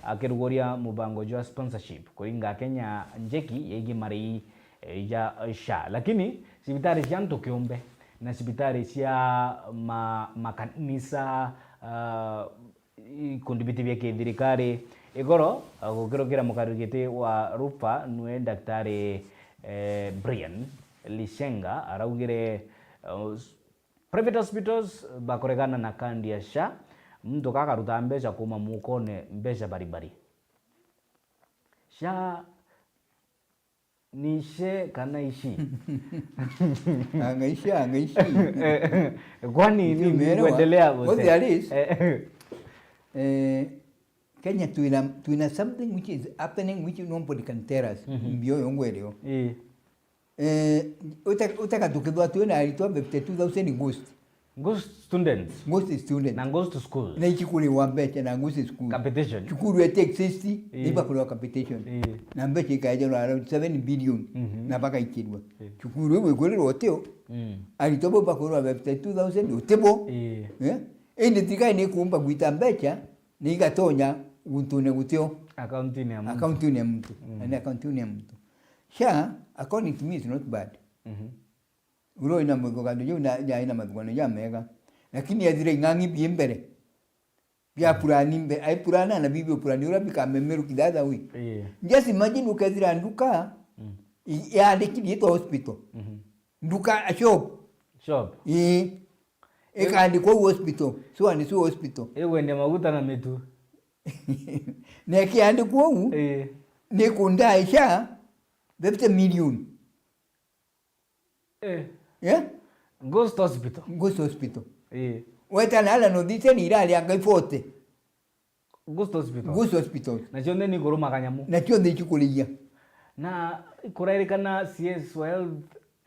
akiruguria mubango jwa sponsorship kuringa Kenya njeki yegie marii, eh, ja SHA. Lakini cibitari cia antu kiumbe na cibitari cia ma-, makanisa, ah, ikundi biti bia kithirikari, igoro, ah, gukirukira mukariri giti wa RUPA nwe Daktari, eh, Brian Lishenga araugire, eh, private hospitals bakuregana na kandi ya SHA, muntu kakaruta mbeca kuma mukone mbeca baribari. SHA ni she kana ici? Anga ici, anga ici. Kwani ni kuendelea gose? What there is, eh, eh, Kenya twina, twina something which is happening which nobody can tell us. Mhm. Mbio yo ngwereo. Ii. Eh, uta-, utaka tukithwa twina aritwa fifty-two thousand ghost. Ghost students. Ghost students. Na ghost schools. Na ichikurirwa mbeca na ghost school. Capitation. Cukuru ete exist, ii, ni bakurirwa capitation. Ii. Na mbeca ikaejerwa around seven billion, mhm, na bakaikirwa. Ii. Cukuru iwe ikurirwa utio. Mm. Aritwa bo bakurirwa fifty-two thousand utibo. Ii. Eh? Indi thirikari ni ikumba gwita mbeca, ni igatonya guntune gutio. Akaunti-ini ya muntu. Akaunti-ini ya muntu. Mm. Na ni akaunti-ini ya muntu. SHA, according to me, is not bad. Mhm. Uria wina muthugano juu na, na ina mathugano ja mega. Lakini ethira ing'ang'i bi mbere. Bia purani mbe-, ai purana na bibio purani uria bikamemeru kithatha wi. Ii. Just imagine ukethira nduka, mm, i-, yandiki riitwa hospital. Mhm. Nduka, a shop. Shop. Ii. Ikaandikwa uu hospital. So and so hospital. Igwendia maguta na mitu. Na ikiandikwa uu, ii, ni kundaisha fifty million. Eh. Yeah? Ghost hospital. Ghost hospital. Eh. Weta na ala North Eastern irari anga forty. Ghost hospital. Ghost hospital. Na cionthe ni kuruma kanyamu. Na cionthe ichikuria. Na kurairikana C S wa health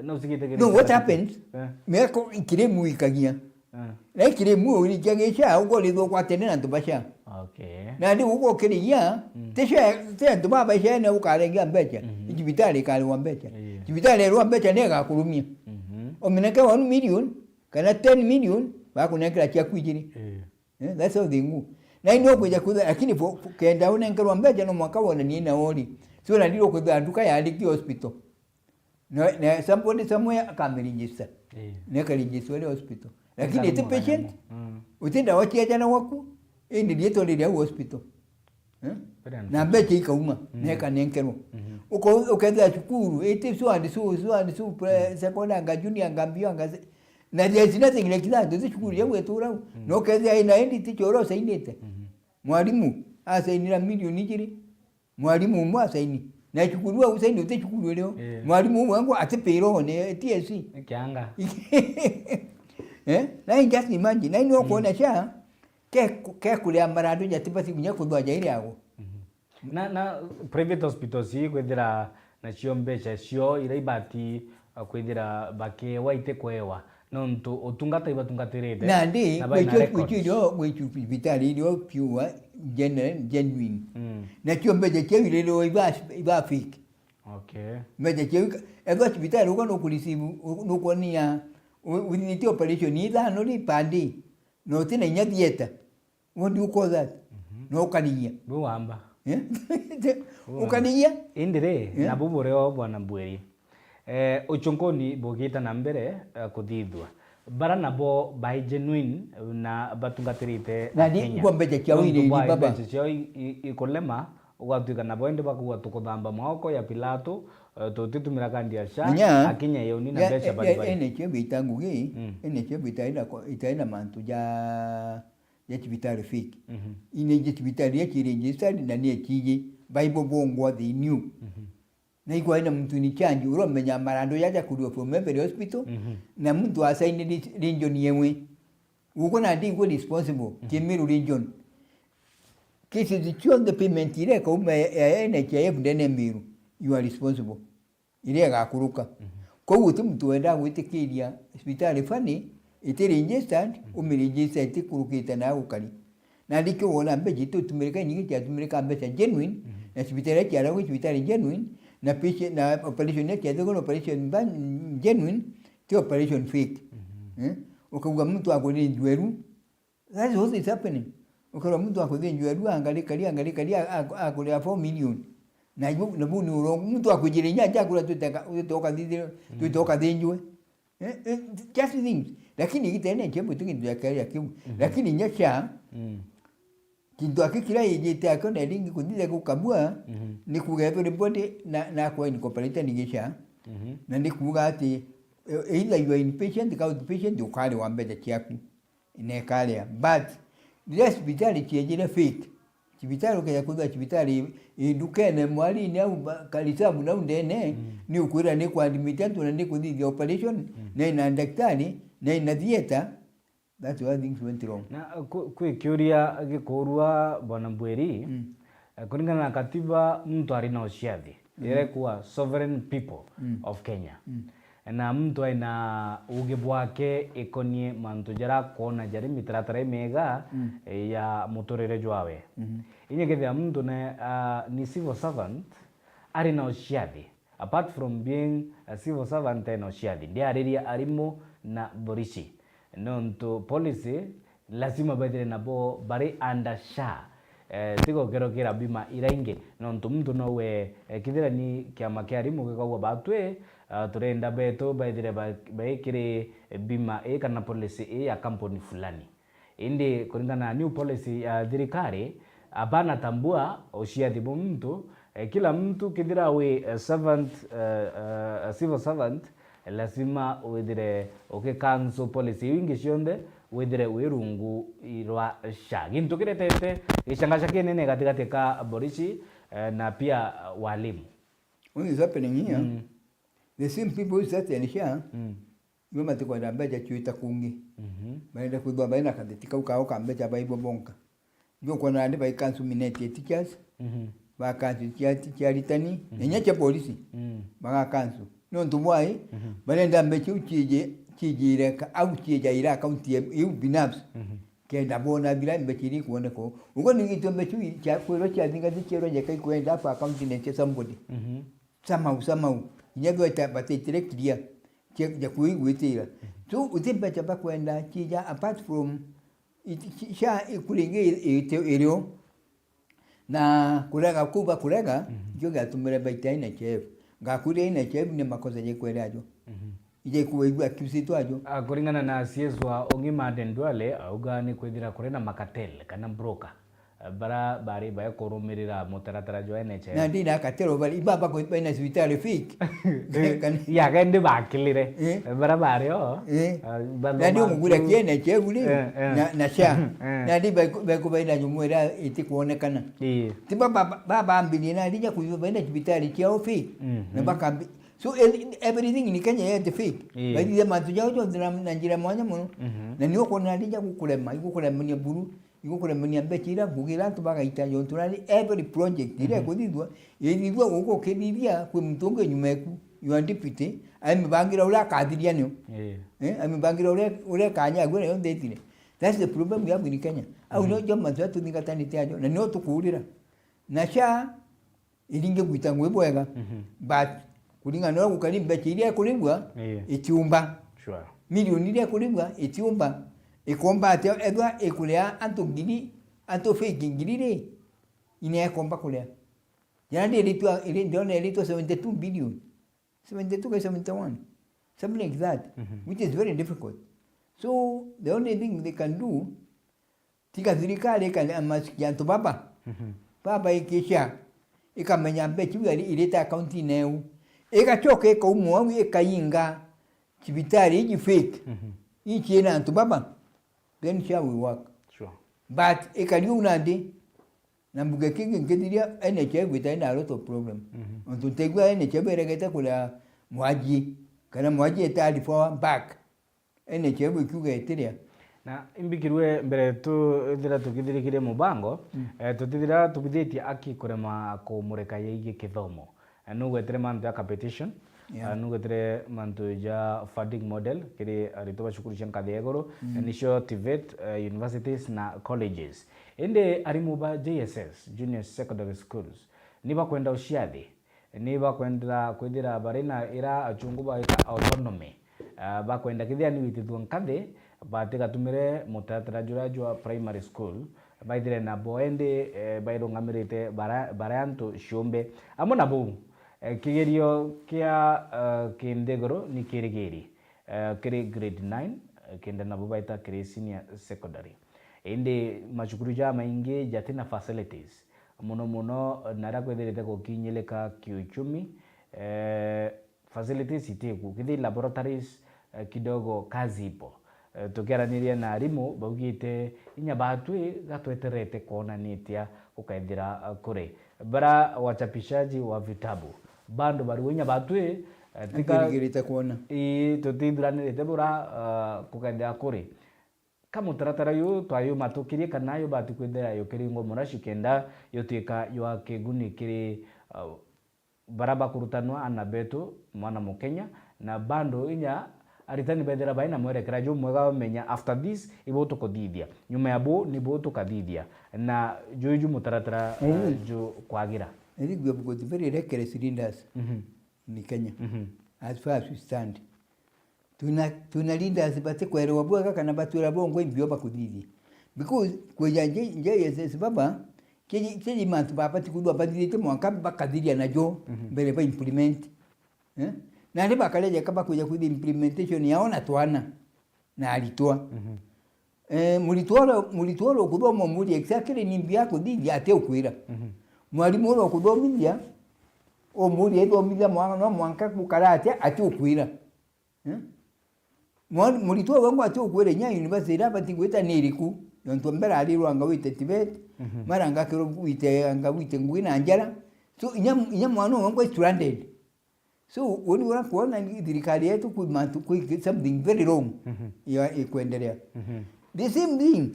no sigite. No, what happens? Eh. Meko ikirimu ikagia. Ah. Na ikirimu urikia gi SHA, ukorithwa kwa tene na antu ba SHA. Okay. Na ndi ugo ukirigia, mm, ti SHA, ti antu ba ba SHA na ukarengia mbeca. Mhm. Cibitari ikariwa mbeca. Yeah. Cibitari irwa mbeca ni igakurumia. Mhm. Umineke one million kana ten million, bakunengera ciaku ijiri. Yeah. Eh, that's how they go. Na indi ukwija kwitha, lakini fo-, fo-, kenda unenkerwa mbeca no mwaka wonanie na ori. So na ndiro kwitha nduka ya Aliki Hospital. Na, na somebody somewhere akamiregister. Eh. Na ikaregister ile hospital. Lakini iti patient, mm, uti ndawa ciajana waku, indi rietwa riri au hospital. Eh? Na mbeca ikauma, mm, na ikanenkerwa. Mhm. Uko-, ukethira cukuru, iti so and so, so and so, pre-, mm, secondary, anga junior, anga mbio, anga se-, na there is nothing like that, uti cukuru ya gwetura au. Mm. Na ukethira ina indi tichoro sainite. Mhm. Mwarimu asainira milioni ijiri. Mwarimu umwe asaini. Na cukuru au saini uti cukuru irio. Eh. Mwarimu umwe ngo ati payroll ni T S C. Ni kianga. Eh? Na just imagine. Na ino kuona, mm, SHA, ke, ke kuria marandu jati basi kunya kuthwa jairi ago. Mhm. Na, na private hospitals ii kwithira nacio mbeca cio iria ibati, uh, kwithira bakewa itikwewa, nontu utungata ibatungatirite nandi na baina gwicio, records. Gwicio irio, gwicio cibitari irio pure, general, genuine. Mm. Nacio mbeca ciao irio iba, iba fake. Okay. Mbeca ciao ika-, ethwa cibitari uga nukureceive, nukuonia, u-, uthithite operation ithano ri per day, na utina inya theatre. What do you call that? Mhm. No ukarigia. Bwi wamba. Eh? Bwi wamba. Ukarigia. Indi ri, eh? Nabu burio, Bwana Mbwiri. Eh, uchunkuni bugita na mbere, eh, kuthithua. Bara nabo bai genuine na batungatirite Akenya. Na ni ngwa mbeca ciao. Nontu iri bwa baba. Mbeca ciao i-, i-, ikulema, ugatwika nabo indi bakauga tukuthamba maoko ya Pilato, eh, tutitumira kandi ya SHA, Nya, Akenya yoni na ya, mbeca ya, bari bari. N H F ita ngugi, mm, N H F ita ina ko-, ita ina mantu ja ya cibitari fake. Mhm. Ine iji cibitari iria ci registered na ni eciji, Bible bongwa they knew. Mhm. Na ikwai na muntu in charge, uria umenyaa marando jaja kuriwa from every hospital, mhm, na muntu asaini re-, region yewe. Uko na ndigwe responsible, mhm, ki Meru region. Cases cionthe payment iria ikauma ya, ya N H I F ndene Meru, you are responsible. Iria igakuruka. Mhm. Kwou guti muntu wendaa gwitikiria cibitari fani iti registered, mhm, umiregister itikurukite na gukari. Nandi kiu wona mbeca itutumirika inyingi ciatumirika mbeca genuine, mhm, na cibitari iria ciaragwa cibitari genuine, na patient, na operation iria ciathagwa na operation ba-, genuine, ti operation fake. Mhm. Eh? Ukauga muntu akwire njweru, That is what is happening. Ukarwa muntu akuthinjwa rua, angarikaria, angarikaria, a-, a-, akuria four million. Na ibu, na bu ni urongo. Muntu akwijire inya aja akuria twiteka, twitoka thithire, mm, twitoka thinjwe. Eh, eh, just things. Lakini igitene nche mwitu kintu ya kari ya kiu. Mhm. Lakini inya cha, mm, kintu aki kira yijite akio na ringi kuthithe gukabua, mhm, ni kuga everybody na, na kwa incorporate ni gicha. Mhm. Na ni kuga ati, eh, either you are inpatient, ka outpatient, ukari wa mbeca ciaku. Nekaria. But riria cibitari ciejire fake, cibitari ukeja kwithwa cibitari i, i ndukene mwarini au ba-, karisabu nau ndene, mm, ni ukwira ni kwa admit antu na ni kuthithia operation, mm, na ina ndaktari, na ina theatre, that's where things went wrong. Na, uh, kwi, kwi kiuria gikurua, Bwana Mbwiri, mm, eh, kuringana na katiba, muntu ari na uciathi. Mm. Iria ikua sovereign people, mm, of Kenya. Mm. Na muntu aina ugi bwake ikonie mantu jaria akwona jari mitaratara imiega, mm, eh, ya muturire jwawe. Mm. Inya kethira muntu ne, ah, ni civil servant, ari na uciathi. Apart from being a civil servant, ena uciathi. Ndiariria arimu na borici. Nontu policy lazima bethire nabo bari under SHA. Eh, ti gukerokera bima ira ingi, nontu muntu nowe, eh, kethira ni kiama kia arimu gikauga batwi, ah, turenda betu bethire ba-, baikiri bima ii kana policy ii ya kampuni fulani. Indi kuringana na new policy ya thirikari, abana tambua uciathi bwa muntu, eh, kila mtu kethira wi, eh, servant, eh, eh, a civil servant, lazima withire uki cancel policy iu ingi cionthe, withire wi rungu rwa SHA. Gintu kiretete gicangaca kinene gatigati ka borici, eh, na pia, eh, walimu. What is happening here? Mm. The same people who started SHA, mm, ibo matikwenda mbeca ciuita kungi. Mhm. Marenda kwithwa bari na katheti kau kao ka mbeca baibo bonka. Ndio kwona nandi bai cancel minute ya teachers, mhm, ba cancel cia, cia aritani, mhm, na inya cia polisi. Mm. Baga cancel. Nontu bwai, mhm, barenda mbeca iu ciije, ciijire ka-, au ciejaira account ya, iu binafsi. Mhm. Kenda bona bila mbeca iria ikwoneka. Ugo ni gitwe mbeca iu cia kwirwa ciathingathi ciarwa jeka ikwenda apa account ne cia somebody. Mhm. Somehow, somehow. Inya bweta bataitire clear. Cia, ja kuigwitira. Mhm. So, uti mbeca bakwenda ciija apart from it, ci-, SHA ikuringi i-, ite-, irio. Na kurega kuu bakurega, mhm, nikio giatumire baita N H I F. Ngakuria N H I F ni makosa jekwere ajo. Mhm. Ije kuigua accused ajo. Ah, kuringana na C S wa Ongima Aden Duale, auga ni kwithira kuri na makatel kana broker, eh, bara bari bae kurumirira mutaratara jwa N H I F. Na ndi na cartel bari, iba bako baina cibitari fake. Eh, kana ya, kendi bakilire. Eh. Bara bari o, eh, ah, na ndio mugura ki N H I F ri, eh, eh, na, na SHA. Eh. Na ndi bako, bako baina nyumwera iti kuonekana. Eh. Ti baba, baba ambiri na ndi nya kuiba baina cibitari ciao fake. Mhm. Na bakambi-, so, el-, everything in Kenya yet fake. Eh. Baithithia mantu jao jonthe na, na njira mwanya muno. Mhm. Na nio kuona ndi nya gukurema, igukuremania buru. Igukuremania mbeca iria ngugira antu bagaita, jontu nani every project iria Mhm. ikuthithua, ithithua guku ukithithia kwi muntu ungi nyuma eku, your deputy, amibangira uria akathiria nio. Eh. Eh, amibangira uria, uria kanya agu nayo ndetire. That's the problem we have in Kenya. Au Mhm. nio jo mantu aria tuthingatanite ajo, na nio tukuurira. Na SHA, iringi gwita ngui bwega. Mhm. But kuringana na uria gukari, mbeca iria ikurigua, Ii. itiumba. Sure. Milioni iria ikurigua, itiumba. Ikomba atia ethwa ikuria antu ngiri, antu fake ngiri ri, ina ikomba kuria? Jana ndiritwa, iri-, ndiona iritwa seventy-two billion. Seventy-two ka seventy-one? Something like that, Mhm. which is very difficult. So, the only thing they can do, tiga thirikari ikamaski antu baba. Mhm. Baba ikisha, ikamenya mbeca iu yari irite akaunti-ini eu. Igacoka ikauma au ikainga cibitari iji fake. Mhm. Ici ina antu baba. Then SHA will work. Sure. But ikari uu nandi, na mbuge kingi nkithiria N H I F itari na a lot of problem. Mhm. Ontu ntaigua N H I F iregete kuria mwaji, kana mwaji itari forward back. N H I F ikiuga itiria. Na imbikirue mbere tu-, ithira tukithirikirie mubango, Mm. eh, tutithira tubithitie aki kurema kumurika yegie kithomo. Eh, nugwetire mantu ya competition, Yeah. eh, nugwetire mantu ja funding model kiri aritwa ba cukuru cia nkathi ya iguru, Mm. eh, nicio TVET, eh, universities na colleges. Indi arimu ba J S S, Junior Secondary Schools, ni bakwenda uciathi, ni bakwenda kwithira bari na ira achungu bagita autonomy. Ah, bakwenda kethira ni gwitithua nkathi, batigatumire mutaratara juria jwa primary school, baithire nabo indi, eh, bairungamirite bara-, bara antu ciumbe. Amwe na buu, eh, kigerio kia, eh, kinthiguru ni kirigiri, eh, kiri grade nine, eh, kenda nabo baita kiri senior secondary. Indi macukuru jamaingi jatina facilities, mono mono naria kwithirite gukinyirika kiuchumi, eh, facilities itiku, kithi laboratories, eh, kidogo kazi ipo. Eh, tukiaraniria na arimu, baugite inya batwi gatweterete kwona nitia gukaithira, eh, kuri. Bara wachapishaji wa vitabu, bando bariu inya batwi, eh, tika-, Ntirigirite kwona. Ii, tutithuranirite bura, eh, gukaithira kuri. Ka mutaratara uyu twayumatukirie kana yubati kwithira yukiringwa muraci kenda yutuika ywa kiguni kiri, uh, bara bakurutanwa ana betu, mwana Mukenya, na bando inya aritani bethira bai na mwerekera jumwega bamenya after this ibu tukuthithia, nyuma ya bu nibu tukathithia, na juju mutaratara, uh, Mm. ju kwagira. I think we have got very reckless leaders Mhm. in Kenya, Mhm. as far as we stand. Twina, twina leaders batikwerewa bwega kana batwira bongwa imbio bakuthithia. Because kwija J-, J S S baba, kiri, kiri mantu babati kwithwa bathithite mwanka bakathiria najo Mhm. mbere ba implement. Eh? Nandi bakarejeka bakwija kwithia implementation yao na twana na aritwa. Mhm. Eh, muritwa uria, muritwa uria ukuthoma umuria exactly ni mbia akuthithia ati ukwira. Mhm. Mwarimu uria ukuthomithia, umuria ithomithia mwana no mwanka gukara atia ati ukwira. Eh? Mwa-, muritwa wengwa ati ukwira inya university iria abati gwita ni iriku? Nontu mbere arirwa anga wite TVET, Mhm. mara anga akirwa wite, anga wite ngugi na njara. So, inya, inya mwana wengwa is stranded. So, uni ura kuona ni thirikari yetu kwi mantu, kwi something very wrong Mhm. ya, ikwendelea. Mhm. The same thing,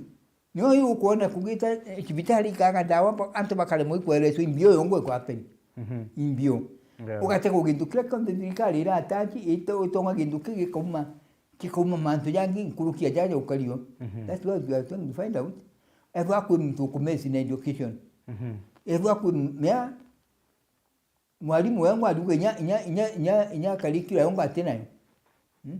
Nio yu ukwona kugita, eh, cibitari ikaga ndawa, ba-, antu bakaremwa ikwereswa imbio yongwa ikwa happen. Mhm. Imbio. Yeah. Ugatega gintu kiria kionthe thirikari iratachi, ito-, itonga gintu ki gikauma, gikauma mantu jangi nkuruki ya jaja ukario. Mhm. That's what we are trying to find out. Ethwa kwi muntu ukumesi na education. Mhm. Ethwa kwi m-, mea, Mwarimu wengwa ariuga inya, inya, inya, inya, inya curricula yongwa ati nayo. Hmm?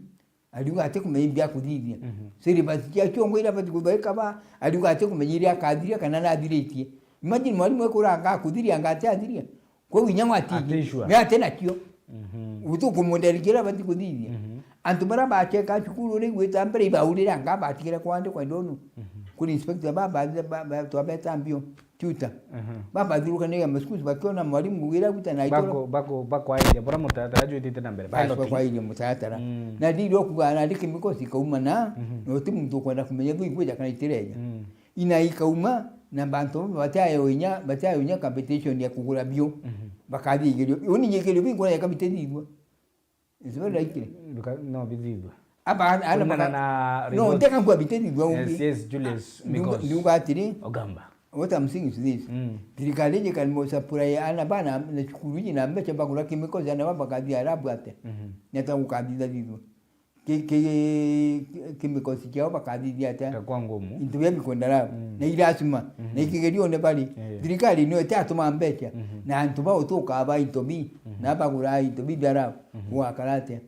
Ariuga ati kumenya imbia kuthithia. Mhm. Syllabus cia ciongo iria abati kuthaika ba, ariuga ati kumenya iria akathiria kana nathiritie. Imagine mwarimu ekura anga akuthiria anga ati athiria. Kwou inya ngwati Ati sure. Me ati nacio. Mhm. Utu kumunderikia iria abati kuthithia. Mhm. Antu baria bacheka cukuru ri gwita mbere ibaurire anga batigire kwandikwa, I don't know. Mhm. Kuri inspector ba, ba, ba, ba, twabeta mbio. Tutor. Aha. Babathurukanagia maskuru bakiona mwarimu ngugi iria aguta na itoro. Bako-, bako-, bakwairia bura mutaratara jwitite na mbere. Basi pilot. Bakwairia mutaratara. Mm. Na ndiri okuga na ndi chemicals ikauma na, Mhm. na uti muntu ukwenda kumenya thu igwija kana itireja. Mm. Ina ikauma na bantu baba batiayo inya, batiayo inya competition ya kugura bio. Mhm. Bakathi igerio. Uni igerio bingura ya kabite thigwa. It's very likely. Bika-, no bithithwe. Aba ana, ana Kulingana baka-, na no, report. Ndeka nkwa biteni gwa Yes, ungi. Yes, Julius Nduga, Migos. Nduga atiri, Ogamba. What I'm saying is this. Mm. Thirikari iji kan mo supply ana bana na cukuru iji na mbeca bagura chemicals ana baba kathi Arabu ate. Mhm. Neta gukathitha thithwa. Ki, ki, chemicals ciao bakathithia ate. Takwa ngumu. Into bia bikwenda Arabu. Mm. Na ilasima. Mhm. Na ikigerio ne bari. Yeah. Thirikari niyo itatuma mbeca. Mhm. Na antu bao tuka ba into bi. Mhm. Na bagura into bi bia Arabu. Mhm. Gwakara ate.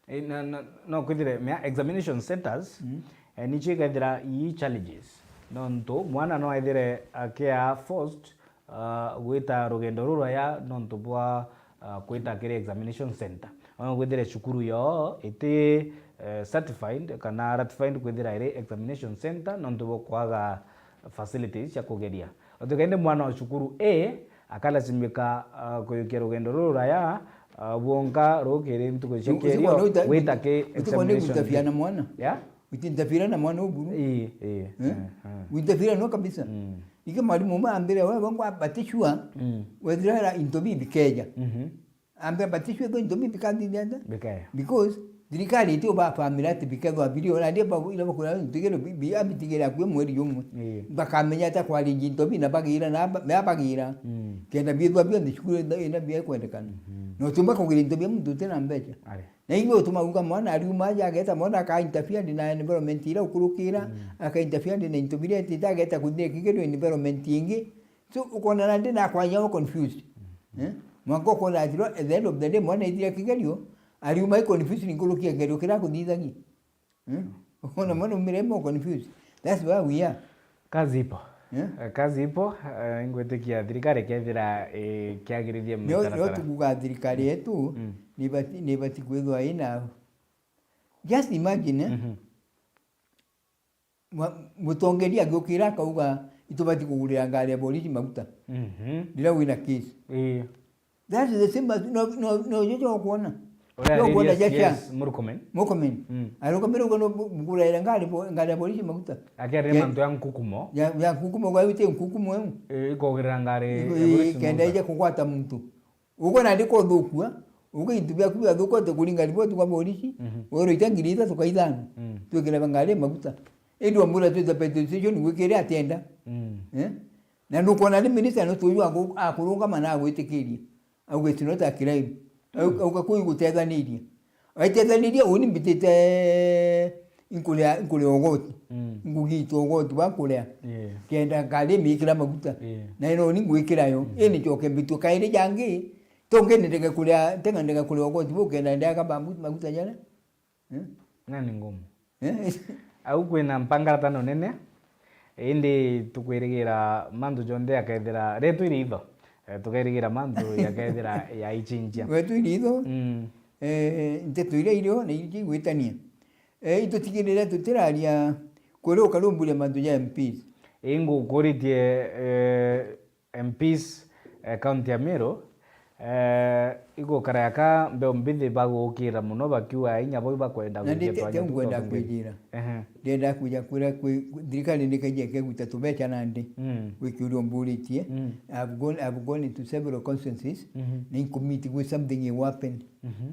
Eh, na, na, no kwithire mea examination centers, Mm. eh, nicio ikethira ii challenges. Nontu mwana no ethire akia forced, ah, gwita rugendo ruraya nontu bwa, ah, kwita kiri examination center. Ona kwithire cukuru yoo iti, eh, certified kana ratified kwithira iri examination center nontu bwa kwaga facilities cia kugeria. Otiga indi mwana wa cukuru A akalasimika, ah, kuyukia rugendo ruraya, ah, bwonka rukiri ntuku cia Uti-, uti kierio, kwona uta-, gwita ki uti kwona examination. Utabia na mwana? Yeah? Uti interfere na mwana uburu? Ii, ii, Eh? Eh, eh. Uinterfere no kabisa. Mm. Ike mwalimu umwe ambire, "Wewe wangu abatishwa, Mm. wethira into bi bikeja." Mhm. Ambe abatishwe go into bi bikathithia nda. Bikaya. Because thirikari iti uba family ati bikethwa biri ona ndia ba ila bakura ntigero bi, bi, abitigera kwe mweri jumwe. Ii. Bakamenya ata kwari into bi na bagira na ba, na bagira. Mm. Kenda bithwa bionthe cukuru ina, ina bia kwendekana. Mhm. No tumba kugira into bia muntu utina mbeca. Ari. Na iwe utuma uga mwana ariuma aja ageta mwana aka interfere na environment ira ukurukira, Mm. aka interfere na into biria etite ageta kuthire kigerio environment ingi. So, ukona nandi nakwanya o confused. Mm. Eh? Mwanka ukona ati ro, at the end of the day, mwana ethire kigerio, ariuma i confused ni nkuruki ya kigerio kira kuthithagia. Eh? Ukona mwana umire mo confused. That's where we are. Kazi ipo. Eh? Eh, kazi ipo, eh, ingwitikia thirikari kethira, eh, kiagirithia Nio, nio mitaratara. Tukuga thirikari yetu, Mm. nibati, nibati kwithwa ina. Just imagine, eh? Mhm. Mwa-, mutongeria agiukira akauga, "Itubati kugurira ngari ya borisi maguta." Mhm. Riria wina case. Ii. That is the same as, no, no, no, jojo kuona. Uria Jo kuona ariria jasha. C S Murkomen. Murkomen. Mm. Arukamira uga no bu-, bugurira ngari bo-, ngari ya borisi maguta. Akiaria Ke-, mantu ya nkukumo. Ya, ya nkukumo, kwa uti nkukumo eu. Ii, ikogirira ngari Iko-, ya ii, borisi kenda maguta. Ije kugwata muntu. Ukwona ndi kuthukua, uga into biaku biathukua, tukuringa riboti kwa borisi, Mhm. wero ita ngiri ithatu ka ithano, Mm. twikire ngari maguta. Indi wambura twita petrol station gwikire atienda. Mm. Eh? Na nukwona ni minister no tuyu aku-, akurungama na agwitikiria. Auga it's not a crime. Au-, Mm. auga kuyu gutethaniria. Waitethaniria, uni mbitite inkuria, inkuria ugoti. Mm. Ngugitwa ugoti bwa nkuria. Yeah. Kenda ngari imikira maguta. Yeah. Na ino ni ngwikira yo. Mm. Ini njoke mbitwe kairi jangi. Tonge ndege kuria, tenga ndege kuria ugoti bu kenda ndega ba maguta jana. Eh? Na ni ngumu. Eh? Au kwina mpangaratano nene. Indi tukwirigira mantu jonthe yakethira, ritwire itho. Eh, tukairigira mantu yakethira yaichinjia. Wetwire itho. Mm. Eh, nteto iria irio na iria igwitania. Eh, itutigirire tutiraria kuri ukarumburia mantu ja M Ps. Ingukuritie, eh, M Ps, eh, kaunti ya Meru, eh, igukara yaka mbeu mbithi bagukira muno bakiuga inya bo ibakwenda Na gwikia ndi te, twa te ngwenda two thousand. Kwijira. Ehe. Ndenda kuja kwira kwi, thirikari nikaija ikeguta tubeca nandi. Mm. Gwikiuria umburitie. Mm. I've gone, I've gone into several constituencies. Mhm. Na inkumiti gwi something iwapen. Mhm.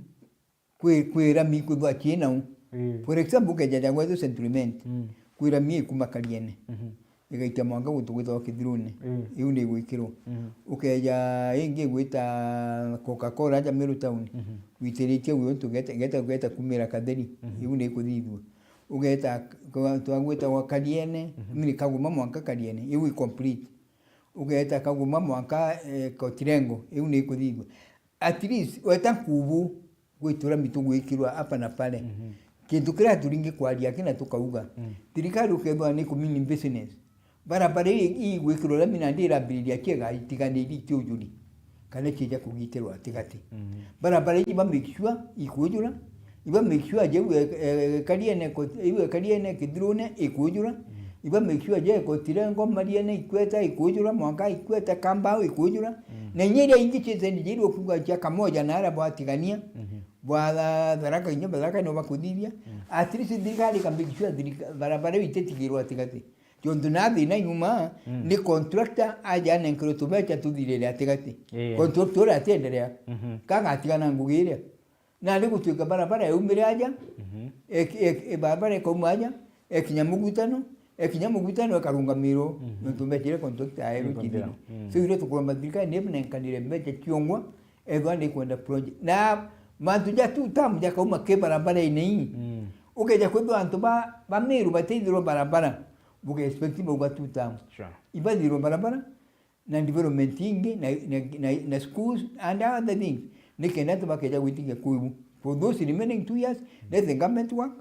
Kwi, kwi rami kwithwa ciinau. Ii. For example, ukeja ja gwetu Central Imenti, Mm. kwi rami ikuma Kariene, Mhm. igaita mwanka guntu gwitagwa Kithirune. Ii. Iu ni igwikirwo. Mhm. Ukeja ingi igwita Coca-Cola aja Meru Town, Mhm. gwitiritie guo ntu geta, geta, geta kumira Katheri, Mhm. iu ni ikuthithua. Ugeta kwa, twa gwitagwa Kariene, Mhm. mini Kaguma mwanka Kariene, iu i complete. Ugeta Kaguma mwanka, eh, Kotirengo, iu ni ikuthithua. At least, weta nkubu, gwitura mitu gwikirwa hapa na pale. Mhm. Kintu kiria turingi kwaria kina tukauga. Mm. Thirikari ukethwa ni kumini business. Barabara ii, ii gwikirwa rami nandi irambiriria ciega itiganiri itiujuri. Kana ciija kugitirwa atigati. Mhm. Barabara iji ba make sure ikujura. Iba make sure je iwe, eh, Kariene ko-, iwe Kariene Kithirune ikujura. Mm. Iba make sure je Kotirengo Mariene ikweta ikujura, mwanka ikweta Kambao ikujura. Mm. Na inya iria ingi ciete ni jiru kuga cia kamoja na ara bwatigania. Mhm. Bwa Tha-, Tharaka inya Batharaka no bakuthithia. Mm. At least thirikari ikambikishua thirika-, barabara iu ititigirwa atigati. Tontu na thina nyuma, Mm. ni contractor aja anenkerwe tubeca tuthirire atigati. Yeah. Contractor uria atienderea. Mhm. Kagatigana ngugi iria. Nandi gutwika barabara yaumire aja, mhm, eki-, eki-, barabara ikauma aja, ekinya Mugutano, ekinya Mugutano ikarungamirwo, mhm, nontu mbecire contractor aerwe. Contractor. Kithiri. Mm. So, irio tukuromba thirikari ni ibunenkanire mbeca ciongwa, ethwa ni kwenda project. Na mantu ja two term jakauma ki barabara-ini ii. Mm. Ukeja kwithwa antu ba, ba Meru batithirwa barabara, buke expect bauga two term. Sure. Ibathirwa barabara, na development ingi, na, na, na, na schools and other things, nikenda antu bakeja gwitikia kuu. For those remaining two years, let the government work,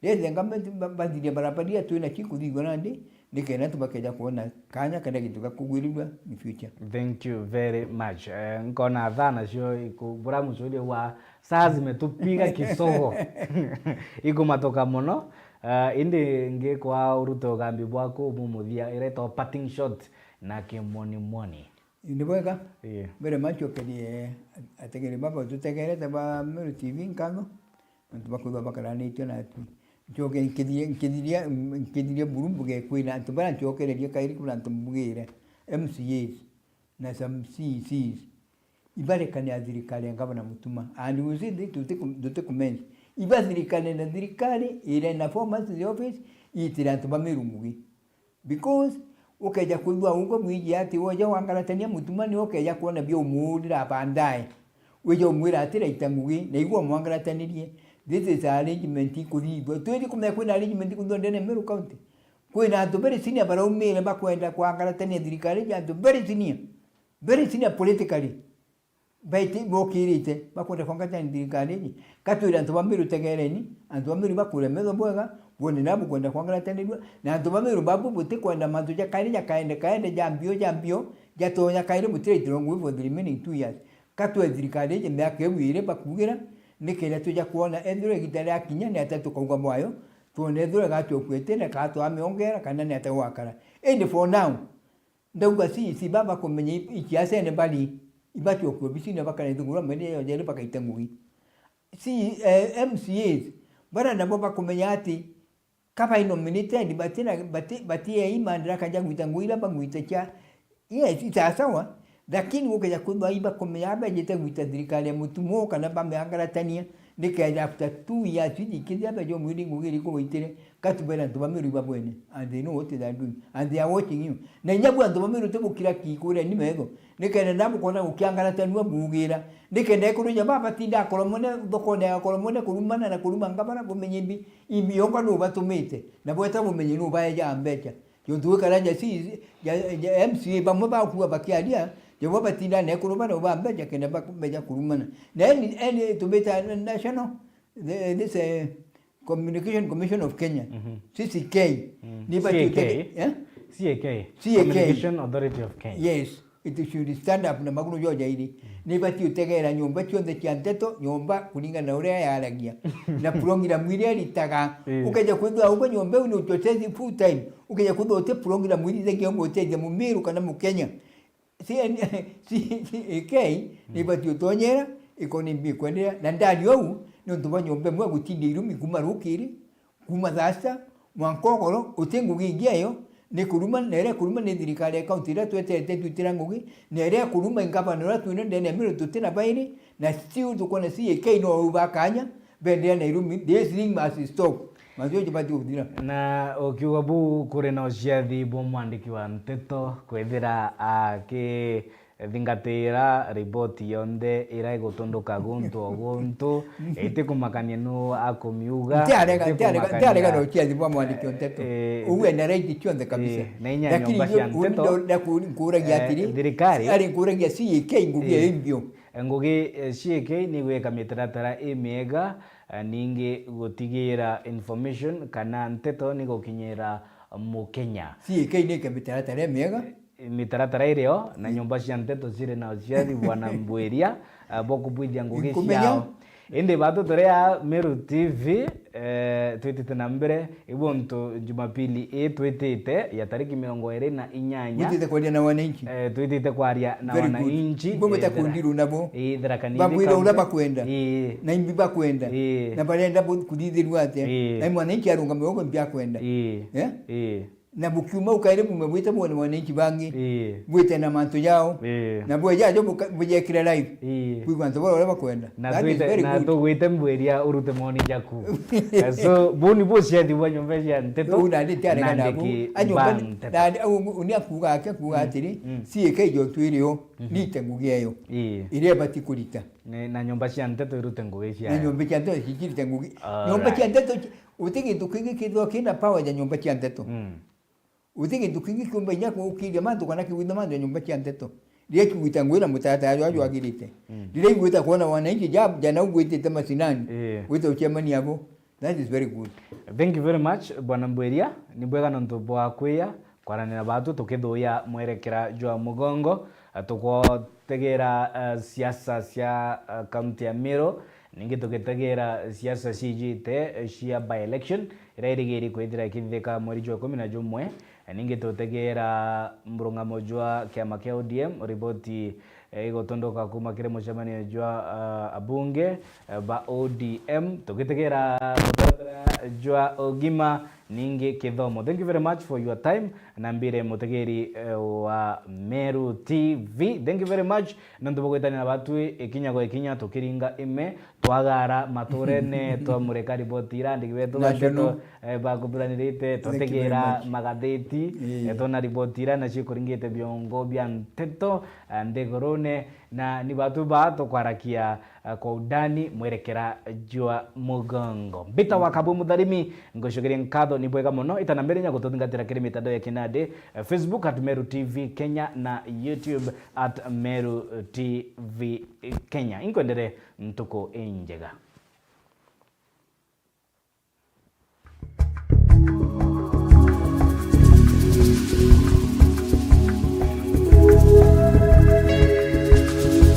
let the government ba-, bathirie barabara iria twina cio kuthithua nandi, nikenda antu bakeja kwona kanya kana gintu gia kugwirirua in future. Thank you very much. Eh, nkona thaa nacio iku-, bura mucuria wa saa zimetupiga kisogo. Ikumatuka mono. Eh, indi ngikwa urute ugambi bwaku bumuthia, iretwa parting shot na kimonimoni. Ni bwega. Ii. Mbere mancokerie ategeri baba tutegerete ba Meru T V nkatho, antu bakwithwa bakaranitio natwi. Ncoke nkithirie, nkithirie, nkithirie buru mbuge kwina antu baria ncokererie kairi, kwina antu mbugire, M C As na some C E Cs, ibarekane na thirikari ya Gavana Mutuma. And we say this, tuti ku-, tuti kumenti. Ibathirikane na thirikari, ire na four months in the office, iitire antu ba Meru ngugi. Because ukeja kwithwa ugo bwiji ati woja wangaratania Mutuma, ni ukeja kwona bia umuurira baadaye. Wija umwira ati raita ngugi, na igwa mwangaratanirie. This is arrangement ikuthithwa. Twiri kumenya kwina arrangement ikuthithwa ndene ya Meru County. Kwina antu very senior baraumire bakwenda kwangaratania thirikari iji, antu very senior. Very senior politically. Baiti-, bokirite, bakwenda kwangaratania thirikari iji. Katwire antu ba Meru tegereni, antu ba Meru bakure metho bwega, bwone na bukwenda kwangaratanirua, na antu ba Meru babu butikwenda mantu ja kairi ja kaende, kaende ja mbio, ja mbio, jatonya kairi butiraitirwa ngugi for the remaining two years. Katwe thirikari iji miaka iu iri bakugira, nikenda twija kwona ethirwa igita riakinya ni atia tukauga bwayo, twone ethirwa igatuokuete na kana twamiongera kana ni atia gwakara. Indi for now, ndauga C E C baba kumenya i-, ikiasene bari, ibatuoku obisine bakare nthiguru amwe ni yonjere bakaita ngugi. C-, eh, M C As, bara nabo bakumenya ati, ka bai nominated, batina, bati-, batiei mandaraka ja gwita ngugi ira bagwita cia, yes, it's sawa, lakini gukeja kwithwa ibakumenya bejete gwita thirikari ya Mutumo kana bamiangaratania, nikeja after two years iji kithia beja umwiri ngugi iriku waitire, katubere antu ba Meru iba bwene, and they know what they are doing, and they are watching you. Na inya bwa antu ba Meru tibukira ki kuria ni metho, nikenda na bukona gukiangaratanua bugira, nikenda ekuru ja baba tinda akoromone, thokone akoromone kurumana na kuruma ngabara, bumenye imbi, imbi yonga nu batumite, na bweta bumenye nu baeja mbeca. Jontu wikara ja si, ja, ja M C A bamwe bakua bakiaria, ja bo batinda na ekuru bara uba mbeca kenda ba-, beja kurumana. Na eni, eni tumita national, the, this, eh, Communication Commission of Kenya, mhm, C C K. Mm. Ni bati C A K. Utege-, eh? C A K. C A K. Communication Authority of Kenya. Yes. It should stand up na maguru joja iri. Mm. Ni bati utegera nyomba cionthe cia nteto, nyomba kuringana na uria yaragia. Na program iria iritaga. Eh. Ukeja kwithwa ugo nyomba iu ni utotezi full time. Ukeja kwithwa uti program iria ithagia umutethia Mumiru kana Mukenya. C N, C-, C A K, mm, ni bati utonyera, ikoni mbi kwenderea. Na ndari ou, ni untu bwa nyomba imwe gutinda irumi kuma rukiri, kuma thaa sita, mwanka ugoro, uti ngugi ingi eyo, ni kuruma, na iria kuruma ni thirikari ya county iria twetete twitira ngugi, na iria kuruma ingavana uria twina ndene ya Meru tutina bairi, na still tukona C A K no uba kanya, bendera na irumi, this thing must stop. Mantu jau jabati guthira. Na ukiuga buu, kuri na uciathi bwa mwandiki wa nteto kwithira akithingatira riboti yonthe ira igutunduka guntu o guntu, itikumakania nu akumiuga, ntiarega, ntiarega, itikumakania. Ntiarega na uciathi bwa mwandiki wa nteto. Eh, uu ena right cionthe kabisa. Eh, na inya. Lakini nyomba cia nteto, nda-, nda-, nkuragia, eh, atiri, thirikari, ari nkuragia C A K ngugi, eh, imbio. Ngugi, eh, C A K ni gwika mitaratara imiega, eh, ningi gutigira information kana nteto ni gukinyira Mukenya. C A K ni ika mitaratara imiega. Eh, mitaratara irio na nyomba cia nteto ciri na uciathi bwana Mbwiria, eh, bwa kubwithia ngugi ciao. Indi batu turi a Meru T V, eh, twitite na mbere, ibu ntu Jumapili ii twitite ya tariki mirongo iri na inyanya. Gwitite kwaria na wananchi. Eh, twitite kwaria na wananchi. Very good. Ibo beta kundiru nabo. Ii, Tharaka Nithi County. Bakwira uria bakwenda. Ii. Na imbi bakwenda. Ii. Na barenda bo-, kuthithirua atia. Ii. Na mwananchi arungame uguo imbi akwenda. Ii. Eh? Ii. Na bukiuma ukaire bume bwite bwone mwananchi bangi. Ii. Bwite na mantu jao. Ii. Na bweja ajo buka-, bujekire live. Ii. Kwigua antu bara uria bakwenda. Na That is twite, very na good. Tugwite mbweria urute moni jaku. Eh, so, buni buciathi bwa nyomba cia nteto. Uu nandi tiarega nabu. Nandiki A nyomba ba ni-, nteto. Nandi au uni akuga ake, akuga Mm. atiri, Mm. "Ciike ijo twiri o, Mhm. nite ngugi eyo." Ii. Iria ibati kurita. Ni, na nyomba cia nteto irute ngugi ciayo. Na nyomba cia nteto cicirite ngugi. Alright. Nyomba cia nteto ci-, uti gintu kingi kithwa kina power ja nyomba cia nteto. Mm. Uti gintu kingi kiumba inya kuukiria mantu kana kigwita mantu ya nyomba cia nteto. Riria kigwita ngugi na mutaratara jwa jwagirite. Mm. Riria igwita kuona wananchi ja, jana ugwitite macinani. Ii. Gwita ucemania abo. That is very good. Thank you very much, Bwana Mbweria. Ni bwega nontu bwa kwia kwaranira batu tukithuya mwerekera jwa mugongo. Tukotegera, eh, siasa cia, eh, kaunti ya Meru. Ningi tugitegera siasa cijite, eh, cia by-election, iria irigiri kwithira ikithithika mweri jwa ikumi na jumwe. Eh, ningi tutegera murungamo jwa kiama kia O D M, riboti, eh, igutunduka kuma kiri mucemanio jwa, ah, abunge, eh, ba O D M. Tugitegera mutaratara jwa ugima, ningi kithomo. Thank you very much for your time. Na mbire mutegeri, eh, wa Meru T V. Thank you very much. Nontu bwa gwitania na batwi ikinya gwa ikinya tukiringa ime, twagara maturene, twamurika riboti ira andiki betu ba National. Nteto, eh, bakuthuranirite, Thank you very twategera much. Magatheti, Ii. eh, twona riboti ira nacio ikuringite biongo bia nteto, eh, nthigurune, na ni batwi ba tukwarakia, eh, kwa undani mwerekera jwa mugongo. Mbita wa Kabwe Mutharimi, ngucokeria nkatho ni bwega muno. Ita na mbere nya gututhingatira kiri mitandao ya kinandi, eh, Facebook at Meru T V Kenya na YouTube at Meru T V Kenya. Inkwendere ntuku injega.